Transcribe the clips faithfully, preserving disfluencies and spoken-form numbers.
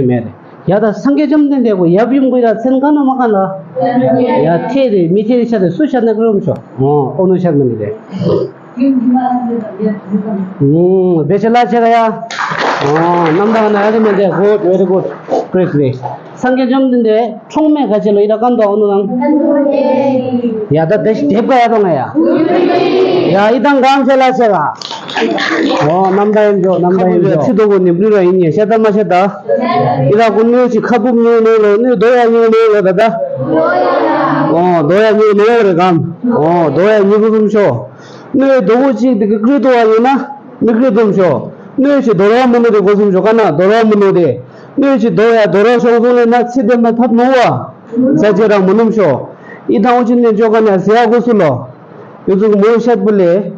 མེད་རེད། ཡ་ད་སངས་རྒྱས་བཅོམ་ལྡན་འདས་ཀྱི་ཡབ་ཡུམ་གྱི་ཡ་མཚན་གང་ན་མ་གང་ལ། ཡ་ཐེ་རེད་མི་ཐེ་རེད་ཤ་རེད་སུ་ཤ་ན་ཀི་རུམ་ཤོ། ཨོ་ཨོ་ནུ་ཤ་མི་ནི་རེད། ཨུམ་བེ་ཆེ་ལ་ཆེ་ག་ཡ། ཨོ་རྣམ་དག་ན་ཡ་རེད་མི་འདྲ། Good, very good, great, great. སངས་རྒྱས་བཅོམ་ལྡན་འདས་འཁྲུངས་མེད་ག་ཅེ་ལོ་ཡི་ར་ཀན་ཏོ་ཨོ་ནུ་ནང་། ཡ་ད་དེ་ཤི་དེབ་ག་ཡ་ཏོ་ང་ཡ། ཡ་ཡི་དང་གང་ཆེ་ལ་ཆེ་ག། ཨོ་རྣམ་དག་ཡིན་འཇོག་རྣམ་དག་ཡིན་འཇོག་ཚི་དོ་གོ་ནི་པྲི་ར་ཡིན་ཉེ་ཤ་ད་མ་ཤ་ད། ཡི་ར་ཀུ་ནུ་ཅི་ཁ་བུབ་ཉུང་ནོ་ལོ་ནུ་དོ་ཡ་ཉུང་ནོ་ལོ་ད་ད། ཨོ་དོ་ཡ་ཉུང་ནོ་རེ་གམ། ཨོ་དོ་ཡ་ཉུང་གུ་རུམ་ཤོ། ནུ་དོ་གོ་ཅིག་དེ་གི་ཀྲི་དོ་བ་ཡིན་ན་མི་ཀྲི་དུམ་ཤོ། ནུ་ཅི་དོ་ར་མུ་ནུ་དེ་གོ་སུམ་ཤོ་ཀ་ན་དོ་ར་མུ་ནུ་དེ། ནུ་ཅི་དོ་ཡ་དོ་ར་ཤོང་སུ་ལེ་ན་ཚི་དེ་མ་ཐབ་ནོ་བ། ས་ཅེ་ར་མུ་ནུམ་ཤོ། ཡི་དང་འུ་ཅི་ནེ་ཅོ་ཀ་ན་ཟེ་ཡ་གོ་སུ་ལོ། ཡོད་ཚུགས་མོ་ཤད་པུ་ལེ།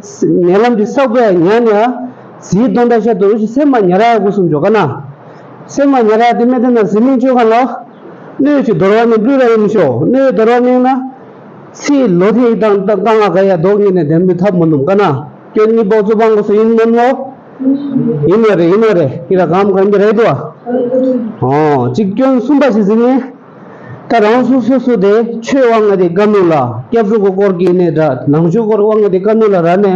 ཉེ་ལམ་གྱི་ས་གོ་ཡ་ཉ་ཉ། ཟིའི་དོན་དག་ཤད་དུ་འུ་ཅི་སེམས་མ་ཉ་ར་ཡ་གོ་སུམ་ཤོ་ཀ་ན། སེམས་མ་ཉ་ར་དེ་མེད་དེ་ན་ཟི་ལིང་ཆོས་ག་ལོ། སྣོད་ཀྱི་དོར་བ་ནི་སྤྲུལ་ར་ཡིན་ཤོ། སྣོད་དོར་བ་མིན་ན། ཚེ་ལོ་དེ་ཡི་དང་དཀའ་ངལ་ག་ཡ་ལྡོག་ཉིད་ནས་ལྡན་པའི་ཐབས་མ་ནུམ་ཀ་ན། སྐྱོན་གཉིས་པོ་ཚུ་སྤང་དགོས་སུ་ཡིན་མིན་ནོ། ཡིན་ནོ་རེད་ཡིན་ནོ་རེད་ཡིན་ར་གམ་གང་གི་རེད་དོ། ཨོ་གཅིག་སྐྱོན་གསུམ་པ་ཞིག་ཟིན་ནས། ད་རང་སོ་སོ་སོ་དེ་ཆོས་དབང་ང་དེ་བཀའ་ནུ་ལ་སྐྱབས་འགྲོ་གི་སྐོར་གྱི་ནས་འདྲ་ནང་ཆོས་སྐོར་དབང་ང་དེ་བཀའ་ནུ་ལ་ར་ནས།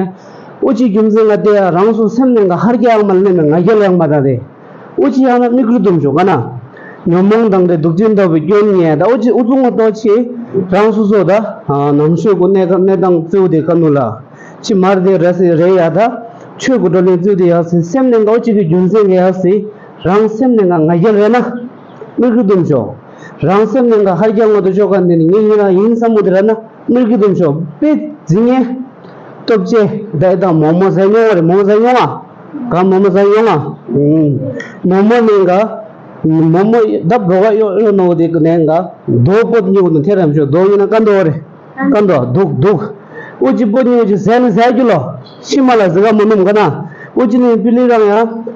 ཨོ་ཅི་རྒྱུ་མཚན་ལ་བལྟས་ཡ་རང་སོ་སེམས་ནས་ང་ཧར་རྒྱ་ཡང་མ་ལ་ནས་ང་རྒྱལ་ཡང་མ་ད་རེད། ཨོ་ཅི་ཡང་ན་མིག་རུ་དུམ་ཞོག་ག་ན། ཉོན་མོངས་དང་དེ་སྡུག་ཅན་ལྟ་བུའི་སྐྱོན་ཉེ་ད་ཨོ་ཅི་ཨུ་ཚུགས་ངོ་ཏོ་ཆེ། རང་སོ་སོ་ད། ནང་ཆོས་ཀུ་གནས་གནས་སྟངས་གཙོ་བོ་དེ་བཀའ་ནུ་ལ། ཅི་མར་དེ་ར་སི་རེ་ཡ་ད། ཆོས་ཀུ་བགྲོ་གླེང་གཙོ་དེ་ཡག་སི་སེམས་ནས་ང་ཨོ་ཅི་གི་རྒྱུ་མཚན་གི་ཡག་སི། རང་སེམས་ནས་ང་ང་རྒྱལ་རེད་ན། མིག་རུ་དུམ་ཞོག་རང་སེམས་ནས་ང་ཧར་རྒྱ་ངོ་ཏོ་ཆོག་ག་འདི་ནི་ངེད་ཡིན་རང་ཡིན་བསམ་མོ་དེ་ར་ན་མིག་རུ་དུམ་ཞོག་དཔེ་འཛིན་ངེ། སྟོབས་ཆེ། ད་ཡི་དང་མོག་མོག་ཟ་མྱོང་བ་རེད་མོག་ཟ་མྱོང་བ། ག་མོག་མོག་ཟ་མྱོང་བ། མོག་མོག་ནི་ག་མོག་མོག་ད་བྲོ་ག་གཡོ་གཡོ་ནོ་དེ་གི་ནས་ག་རྡོ་པོ་ཉུག་ནི་ཐེ་རམ་ཤོ་རྡོ་ཡིན་ན་ཀ་འདོ་རེད། ཀ་འདོ་དུག་དུག་ཨུ་ཅི་པོ་ཉུག་ཅི་ཟས་ནི་ཟས་རྒྱུ་ལོ། ཤི་མ་ལ་ཟི་ག་མོ་ནུམ་ག་ན། ཨུ་ཅི་ནི་པི་ལི་རང་ཡ།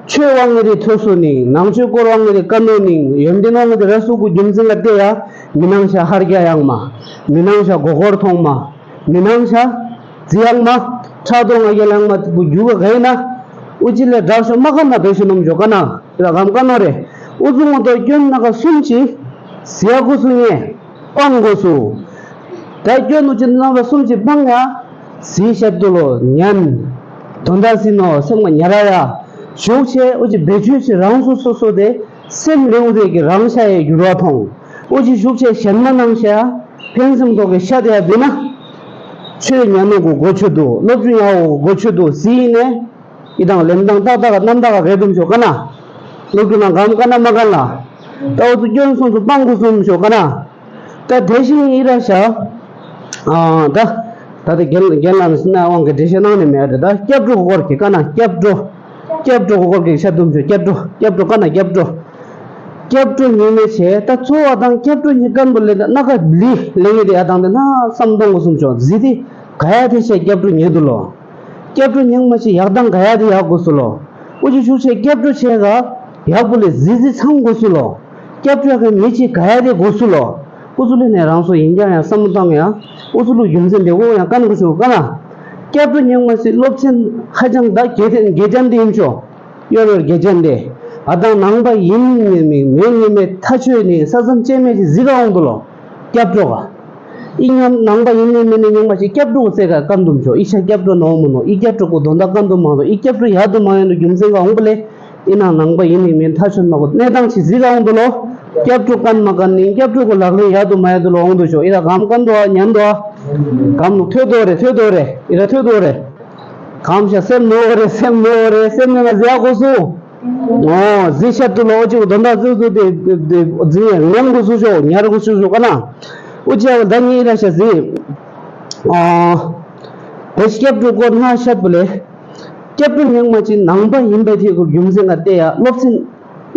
ཆོས་དབང་ངེ་རི་ཐོ་སོ་ནི་ནང་ཆོས་སྐོར་དབང་ངེ་རི་ཀ་ནོ་ནི་ཡོན་ཏན་དབང་ངེ་རི་ར་སུ་གུ་རྒྱུ་མཚན་ལ་བལྟས་ཡ། མི་ནང་ཤ་ཧར་རྒྱ་ཡང་མ། མི་ནང་ཤ་མགོ་སྐོར་མཐོང་མ། མི་ནང་ཤ། ཛི་ཡང་མ། ཕྲག་དོག་ང་རྒྱལ་ཡང་མ་དེ་བུ་རྒྱུ་ག་ག་ཡིན་ན། ཨུ་ཅི་ལས་དྲག་ཤོ་མ་ག་ན་བེ་ཤོ་ནོམ་ཞོ་ག་ན། ར་གམ་ཀ་ནོ་རེ། ཨུ་ཚུ་ངོ་ཏོ་སྐྱོན་ན་ག་གསུམ་ཅི། ཟི་ཡ་གུ་སུ་ངེ། སྤང་དགོས་སུ། ད་སྐྱོན་ནུ་ཅི་རྣམ་པ་གསུམ་ཅི་སྤང་ཡ། ཟི་ཤ་དུ་ལོ་ཉན། དོན་དག་སི་ནོ་སེམས་ང་ཉ་ར་ཡ། ཞུགས་ཆེ་ཨུ་ཅི་བེ་ཆོས་ཆེ་རང་སོ་སོ་སོ་དེ། སེམས་ལེའུ་རེ་གི་རང་ཤ་ཡའི་འགྱུར་བ་མཐོང་། ཨུ་ཅི་ཞུགས་ཆེ་གཞན་མ་ནང་ཤ། ཕན་སེམས་ཐོག་གི་ཤ་དེ་ཡ་དེ་ན། ཆོས་ཉན་ནོ་གུ་གོ་ཆོད་དུ་སློབ་སྦྱོང་ཡ་འོ་གོ་ཆོད་དུ་ཟི་ཡིན་ནས། ཡི་དང་ལེམ་དང་ཏག་ཏག་རྣམ་དག་ག་གེ་དུམ་ཞོ་ཀ་ན། ལུག་ཏུ་ན་གམ་ཀ་ན་མ་ཀ་ལ། ཏའོ་ཚུ་སྐྱོན་སོང་ཚུ་སྤང་དགོས་སོང་ཞོ་ཀ་ན། ད་དེ་བཞིན་ཡི་ར་ཤ། ཨ་ད། ད་དེ་རྒན་རྒན་ལགས་ནི་སི་ན་དབང་གི་འགྲེལ་བཤད་གནང་ནས་མེད་རེད་ད་སྐྱབས་འགྲོ་སྐོར་གྱི་ཀ་ན་སྐྱབས་འགྲོ། སྐྱབས་འགྲོ་སྐོར་གྱི་ཤ་དུམ་ཞོ་སྐྱབས་འགྲོ་སྐྱབས་འགྲོ་ཀ་ན་སྐྱབས་འགྲོ། སྐྱབས་འགྲོ་ཉིན་མེད་བྱས་ད་འཚོ་བ་དང་སྐྱབས་འགྲོ་ཉིན་སྐམ་པོ་ལས་ད་སྣ་ཁ་ལི་ལེ་ངེ་དེ་ཡ་དང་དེ་ན་བསམ་གཏོང་དགོས་སོང་ཞོ་ཟི་དེ་ག་ཡ་དེ་བྱས་སྐྱབས་འགྲོ་ཉེ་དུ་ལོ། སྐྱབས་འགྲོ་ཉག་མ་ཅིག་ཡག་དང་ག་ཡ་དེ་ཡག་དགོས་སུ་ལོ། ཨུ་ཅི་ཤུགས་ཆེ་སྐྱབས་འགྲོ་ཆེ་ག་ཡག་པོ་ལས་ཟི་ཟི་ཚང་དགོས་སུ་ལོ། སྐྱབས་འགྲོ་གི་མི་ཅིག་ག་ཡ་དེ་དགོས་སུ་ལོ། ཨུ་ཚུ་ལུ་ནས་རང་སོ་ཡིན་ཀྱང་ཡང་བསམ་བློ་བཏང་ཡང་ཨུ་ཚུ་ལུ་རྒྱུ་མཚན་དེ་འོ་ཡང་བཀའ་འགོ་ཞུ་བཀའ་ན། སྐྱབས་འགྲོ་ཉག་མ་ཅིག་སློབ་ཚན་ཧ་ཅང་ད་དགེ་དེ་དགེ་ཅན་དེ་ཡིན་ཆོ། གཡོ་རོལ་དགེ་ཅན་དེ། ཨ་དང་ནང་པ་ཡིན་ངེས་མེད་མེད་ངེས་མེད་ཐ་ཆོད་ནས་ས་མཚམས་བཅད་མེད་ཅིག་ཟི་ག་འོང་དུ་ལོ། སྐྱབས་འགྲོ་ག་ཨི་ཉམ་ནང་པ་ཡིན་ནི་མིན་ནི་ཉམ་པ་ཞིག་སྐྱབས་འགྲོ་ཟེར་ག་བཀའ་འདུམ་ཆོག་ཨི་ཤ་སྐྱབས་འགྲོ་ནོ་མོ་ནོ་ཨི་སྐྱབས་འགྲོ་གོ་དོན་དག་བཀའ་འདུམ་མང་དོ་ཨི་སྐྱབས་འགྲོ་ཡག་ཏུ་མ་ཡོང་དུ་རྒྱུ་མཚན་ག་འོང་པ་ལས་ཨི་ནང་ནང་པ་ཡིན་ནི་མིན་ཐ་ཆོད་མ་གོ་གནས་སྟངས་ཞིག་ཟིག་ག་འོང་དུ་ལོ། སྐྱབས་འགྲོ་བཀན་མ་བཀན་ནི་སྐྱབས་འགྲོ་གོ་ལག་ལེན་ཡག་ཏུ་མ་ཡག་ཏུ་ལོ་འོང་དུ་ཆོག་ཨི་ར་གམ་བཀན་དོ་ཨ་ཉན་དོ་ཨ། གམ་ནུ་ཐོས་དོ་རེ་ཐོས་དོ་རེ་ཨི་ར་ཐོས་དོ་རེ། གམ་ཤ་སེམས་ནོ་རེ་སེམས་ནོ་རེ་སེམས་ནི་ང་ཟེར་གོ་སུ། ཨོ་ཟི་ཤ་ཏུ་ལོ་ཨོ་ཅིག་དོན་དག་ཙུ་ཙུ་དེ་དེ་ཟི་ངན་གོ་སུ་ཤོ་ཉར་གོ་སུ་ཤོ་ཀ་ན། ཨོ་ཅི་ཨ་ད་ཉི་ཨི་ར་ཤ་ཟི། ཨོ། དེ་སྐྱབས་འགྲོ་སྐོར་སྣ་ཤད་པོ་ལེ། སྐྱབས་འགྲོ་ཉག་མ་ཅིག་ནང་པ་ཡིན་པའི་ཐད་ཀྱི་རྒྱུ་མཚན་ང་བལྟས་ཡ་སློབ་ཚན།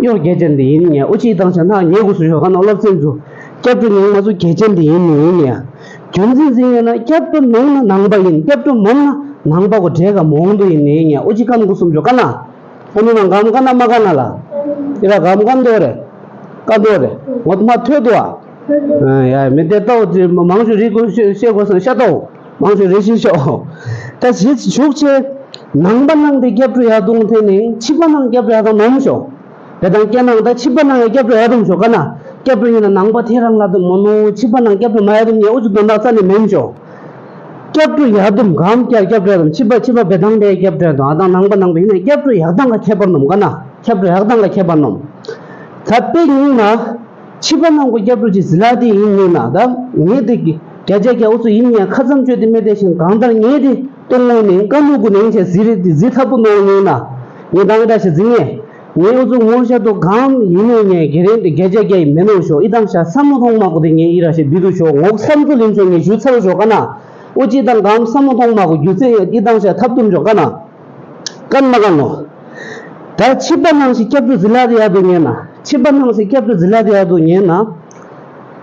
གཡོ་དགེ་ཅན་དེ་ཡིན་ཉེ་ཨོ་ཅི་དང་ཆ་ན་ཉེ་གོ་སུ་ཤོ་ཀ་ན་སློབ་ཚན་ཚུ། སྐྱབས་འགྲོ་ཉག་མ་ཚུ་དགེ་ཅན་དེ་ཡིན་ནི་ཡིན་ཉེ། རྒྱུ་མཚན་ཟིན་ཡོད་ན་སྐྱབས་འགྲོ་མང་ན་ནང་པ་ཡིན་སྐྱབས་འགྲོ་མང་ན་ནང་པ་གོ་འབྲས་ག་མང་དུ་ཡིན་ནི་ཡིན་ཉེ་ཨོ་ཅི་ཀ་ན་གོ་སུམ་ཤོ་ཀ་ན། ཨོ་ནི་ན་གམ་ཀ་ན་མ་ཀ་ན་ལ། ཨི་ར་གམ་ཀ་འདོ་རེ། ཀ་འདོ་རེ། ངོ་མ་ཐོས་དོ་ཨ། ཡ་མི་དེ་ལྟ་བུ་ཅི་མང་ཤོས་རིག་དགོས་ཤེས་དགོས་སོང་ཤ་ཏོ། མང་ཤོས་རེ་ཤི་ཤོ། ད་ཞིག་ཞུགས་ཆེ། ནང་པ་ནང་དེ་སྐྱབས་འགྲོ་ཡག་དུང་ཐེ་ནི་ཕྱི་པ་ནང་སྐྱབས་འགྲོ་ཡག་དང་ནོམ་ཤོ། ད་ དེ་དང་སྐྱེ་ནང་ད་ཕྱི་པ་ནང་ཡང་སྐྱབས་འགྲོ་ཡག་དུམ་ཤོག་ག་ན། སྐྱབས་འགྲོ་ཡིན་ན་ནང་པ་ཐེ་རང་ལ་དུམ་མོ་ནོ་ཕྱི་པ་ནང་སྐྱབས་འགྲོ་མ་ཡག་དུམ་ཉེ་འུ་ཚུ་དོན་དག་རྩ་ནས་མེན་ཤོག་སྐྱབས་འགྲོ་ཡག་དུམ་གམ་སྐྱབས་སྐྱབས་འགྲོ་ཡག་དུམ་ཕྱི་པ་ཕྱི་པ་བེ་དང་དེ་སྐྱབས་འགྲོ་ཡག་དུམ་ཨ་དང་ནང་པ་ནང་པ་ཡིན་ན་སྐྱབས་འགྲོ་ཡག་དང་ག་ཁྱད་པར་ནོམ་ག་ན། སྐྱབས་འགྲོ་ཡག་དང་ག་ཁྱད་པར་ནོམ། ད་དཔེ་ཉིན་ན། ཕྱི་པ་ནང་གི་སྐྱབས་འགྲོ་ཅིག་ཟི་ལ་དེ་ཡིན་ཉིན་ན་ད་ངས་དེ་གི་བརྒྱ་ཆ་བརྒྱ་འུ་ཚུ་ཡིན་ཉན་ཁ་ཙམ་བཅོས་ཏེ་མེད་དེ་བཞིན་གང་ལྟར་ངས་དེ་གཏོང་ངོ་ནས་ཀ་ནུ་གུ་ནས་བྱས་ཟི་རེད་དེ་ཟི་ཐབ་པོ་ནོ་ཉིན་ན་ངས་ད་ངས་ད་ཞེ་ཟི་ངས་ངས་འུ་ཚུ་ངོ་ཤ་དོ་གང་ཡིན་ནོ་ཉན་གེ་རེད་དེ་བརྒྱ་ཆ་བརྒྱ་ཡིན་མེད་ནོ་ཤོ་ཨི་དང་ཤ་བསམ་བློ་གཏོང་མ་གོ་དེ་ངས་ཨི་ར་ཞེ་བི་དུ་ཤོ་ངོ་བསམ་ཚུལ་ལིན་ཤོ་ངས་ཞུ་ཚར་ཤོ་ག་ན་འུ་ཅི་དང་གང་བསམ་བློ་གཏོང་མ་གོ་རྒྱུ་མཚན་ཨི་དང་ཤ་ཐབ་དུམ་ཤོ་ག་ན། ཀན་མ་ཀན་ནོ། ད་ཕྱི་པ་ནང་བཞིན་སྐྱབས་འགྲོ་ཟི་ལ་དེ་ཡག་དུ་ཉན་ན། ཕྱི་པ་ནང་བཞིན་སྐྱབས་འགྲོ་ཟི་ལ་དེ་ཡག་དུ་ཉན་ན།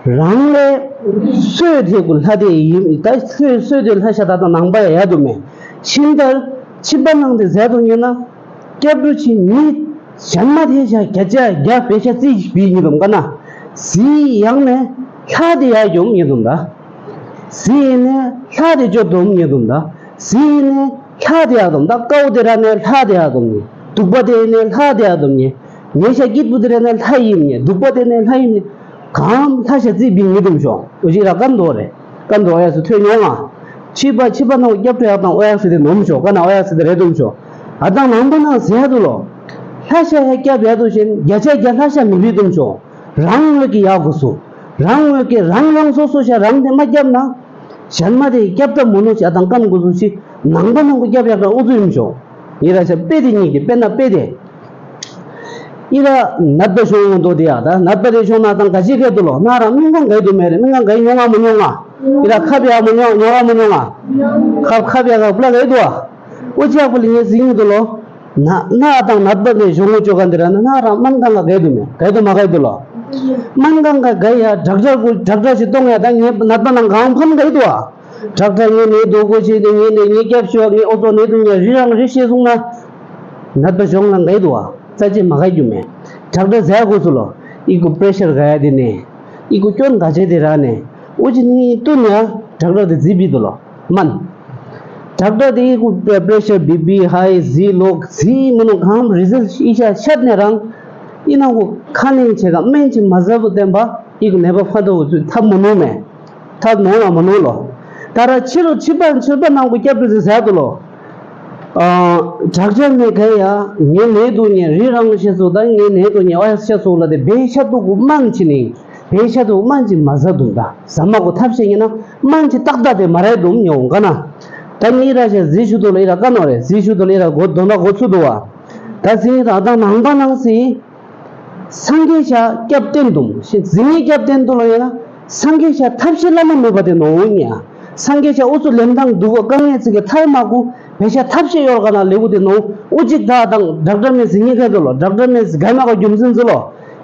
རང་ལས་སོས་དེ་གུ་ལྷ་དེ་ཡིན་ད་སོས་སོས་དེ་ལྷ་ཤ་ད་དང་ནང་པ་ཡག་དུ་མེད། ཕྱིན་ལྟར་ཕྱི་པ་ནང་དེ་ཟད་དུ་ཉན་ན། སྐྱབས་འགྲོ་ཆེ་མི་གཞན་མ་དེ་ཤ་བརྒྱ་ཆ་བརྒྱ་བེ་ཤ་རྩིས་བི་ཉིད་དུམ་ཀ་ན། ཟི་ཡང་ནས་ལྷ་དེ་ཡག་ཡོང་ཉིད་དུམ་ད། ཟི་ཡིན་ནས་ལྷ་དེ་ཅོ་དུམ་ཉིད་དུམ་ད། ཟི་ནས་ལྷ་དེ་ཡག་དུམ་ད་ཀའུ་དེ་ར་ནས་ལྷ་དེ་ཡག་དུམ་ཉེ། དུག་པ་དེ་ནས་ལྷ་དེ་ཡག་དུམ་ཉེ། ཉེ་ཤ་སྐྱིད་པོ་དེ་ར་ནས་ལྷ་ཡིན་ཉེ། དུག་པ་དེ་ནས་ལྷ་ཡིན་ཉེ། གང་ལྷ་ཤ་རྩིས་བི་ཉིད་དུམ་ཤོག་འུ་ཅི་ར་ཀན་དོ་རེད། ཀན་དོ་ཨོ་ཡག་སུ་ཐོས་མྱོང་ང་། ཕྱི་པ་ཕྱི་པ་ནང་སྐྱབས་འགྲོ་ཡག་དང་ཨོ་ཡག་སི་དེ་ནོམ་ཤོག་ཀ་ན་ཨོ་ཡག་སི་དེ་རེད་དུམ་ཤོག་ཨ་དང་ནང་པ་ནང་ཟད་དུ་ལོ། ལྷ་ཤ་ཡ་སྐྱབས་ཡག་དུ་བཞིན་བརྒྱ་ཆ་བརྒྱ་ལྷ་ཤ་མི་བི་དུམ་ཤོག་རང་ངོས་ཀྱི་ཡག་དགོས་སོ། རང་ངོས་ཀྱི་རང་རང་སོ་སོ་ཤ་རང་དེ་མ་སྐྱབས་ན། གཞན་མ་དེ་སྐྱབས་ཐབས་མོ་ནོ་ཤ་དང་ཀན་དགོས་སོ་ཞིག་ནང་པ་ནང་གི་སྐྱབས་ཡག་དང་ཨུ་ཚུ་ཡིན་ཤོག་ཡིན་ར་ཤ་དཔེ་དེ་གཉིས་ཀྱི་དཔེར་ན་དཔེ་དེ། ཨི་ར་ནད་པ་བྱུང་ཡོང་དོ་དེ་ཡ་ད་ནད་པ་དེ་བྱུང་ན་དང་ག་ཅི་གས་དུ་ལོ་ན་རང་སྨན་ཁང་གས་དུ་མེད་རེད། སྨན་ཁང་གས་མྱོང་ང་མ་མྱོང་ང་ཨི་ར་ཁབ་ཡག་མ་མྱོང་མྱོང་ང་མ་མྱོང་ང་ཁབ་ཁབ་ཡག་ག་པླ་གས་དུ་ཨ་འུ་ཅག་པོ་ལི་ངས་ཟིན་ཡོང་དུ་ལོ་ན་ན་དང་ནད་པ་དེ་བྱུང་ངོ་ཅོ་ག་འདི་ར་ན་ན་རང་སྨན་ཁང་ག་གས་དུ་མེད་གས་དུ་མ་གས་དུ་ལོ་སྨན་ཁང་ག་གས་ཡ་ཌག་ཊར་གུ་ཌག་ཊར་ཞིག་གཏོང་ཡ་ད་ངས་ནད་པ་ནང་གང་ཕམ་གས་དུ་ཨ། ཌག་ཊར་ངས་ནས་སྡུག་པོ་བྱས་ཏེ་ངས་ནས་ངས་སྐྱབས་ཞུ་ངས་ཨོ་ཙོ་ནས་སྡུག་ཉ་རི་རང་རི་ཤེས་སོང་ན། ནད་པ་གཞུང་ལ་འགའི་འདུག་བ། རྩ་ཆེ་མ་ག་རྒྱུ་མེད། ཌག་ཊར་ཟས་དགོས་སུ་ལོ། ཨི་ཀུ་པི་རེ་ཤར་ག་ཡ་དེ་ནས། ཨི་ཀུ་སྐྱོན་ག་ཆེ་དེ་ར་ནས། འུ་ཅི་ནི་ཏུ་ཉ་ཌག་ཊར་དེ་ཛི་བི་དུ་ལོ། མན། ཌག་ཊར་དེ་ཨི་ཀུ་པི་རེ་ཤར་བི་པི་ཧའི་ཟི་ལོག་ཟི་མི་ནུ་གང་རི་ཟལ་ཨི་ཤ་ཤད་ནས་རང་། ཨི་ནང་ཀུ་ཁ་ནས་ཆེ་ག་སྨན་ཆེ་མ་ཟབ་བསྟན་པ་ཨི་ཀུ་ནད་པ་ཕ་དོ་ཚུ་ཐབས་མོ་ནོ་མེད། ཐབས་ནོར་ལ་མ་ནོར་ལོ། ད་ར་ཕྱི་རུ་ཕྱི་པ་ཕྱི་པ་ནང་གོ་སྐྱབས་འགྲོ་ཟེར་ཟེར་དུ་ལོ། ཨ། དྲག་ཆར་ནས་ག་ཡ་ངའི་ནད་དུ་ཉེ་རི་རང་ཤེས་སུ་དང་ངའི་ནད་དུ་ཉེ་ཨ་ཡ་ཤེས་སུ་ལ་དེ་བེ་ཤ་དུ་གུ་མང་ཆེ་ནི་བེ་ཤ་དུ་མང་ཆེ་མ་ཟ་དུ་ད་ཟ་མ་གོ་ཐབས་ཤེས་ཉེ་ན་མང་ཆེ་ཏག་ཏག་དེ་མ་རེད་དུ་ཉེ་འོང་ག་ན། ད་ངའི་ར་ཤ་ཟི་ཤུ་དུ་ལ་ཨི་ར་ཀ་ནོ་རེད་ཟི་ཤུ་དུ་ལ་ཨི་ར་གོ་དོ་ན་གོ་ཚུ་དུ་བ། ད་ཟི་ད་ད་ནང་པ་ནང་སི། སངས་རྒྱས་ཤ་སྐྱབས་བསྟེན་དུམ་ཞེས་ཟིན་ངེས་སྐྱབས་བསྟེན་དུ་ལ་ཡིན་ན་སངས་རྒྱས་ཤ་ཐབས་ཤེས་བླ་ན་མེད་པ་དེ་ནོ་ཉ། སངས་རྒྱས་ཤ་ཨུ་ཚུ་ལེམ་དང་འདུག་གོ་དཀའ་ངལ་ཚིག་གི་ཐར་མ་གུ་བེ་ཤ་ཐབས་ཤེས་ཡོར་ག་ན་ལེ་གུ་དེ་ནོ་ཨུ་ཅིག་ད་དང་ཌག་ཊར་མེ་ཟིན་ངེས་ག་དུ་ལོ་ཌག་ཊར་མེ་ག་མ་ག་རྒྱུ་མཚན་ཚུ་ལོ།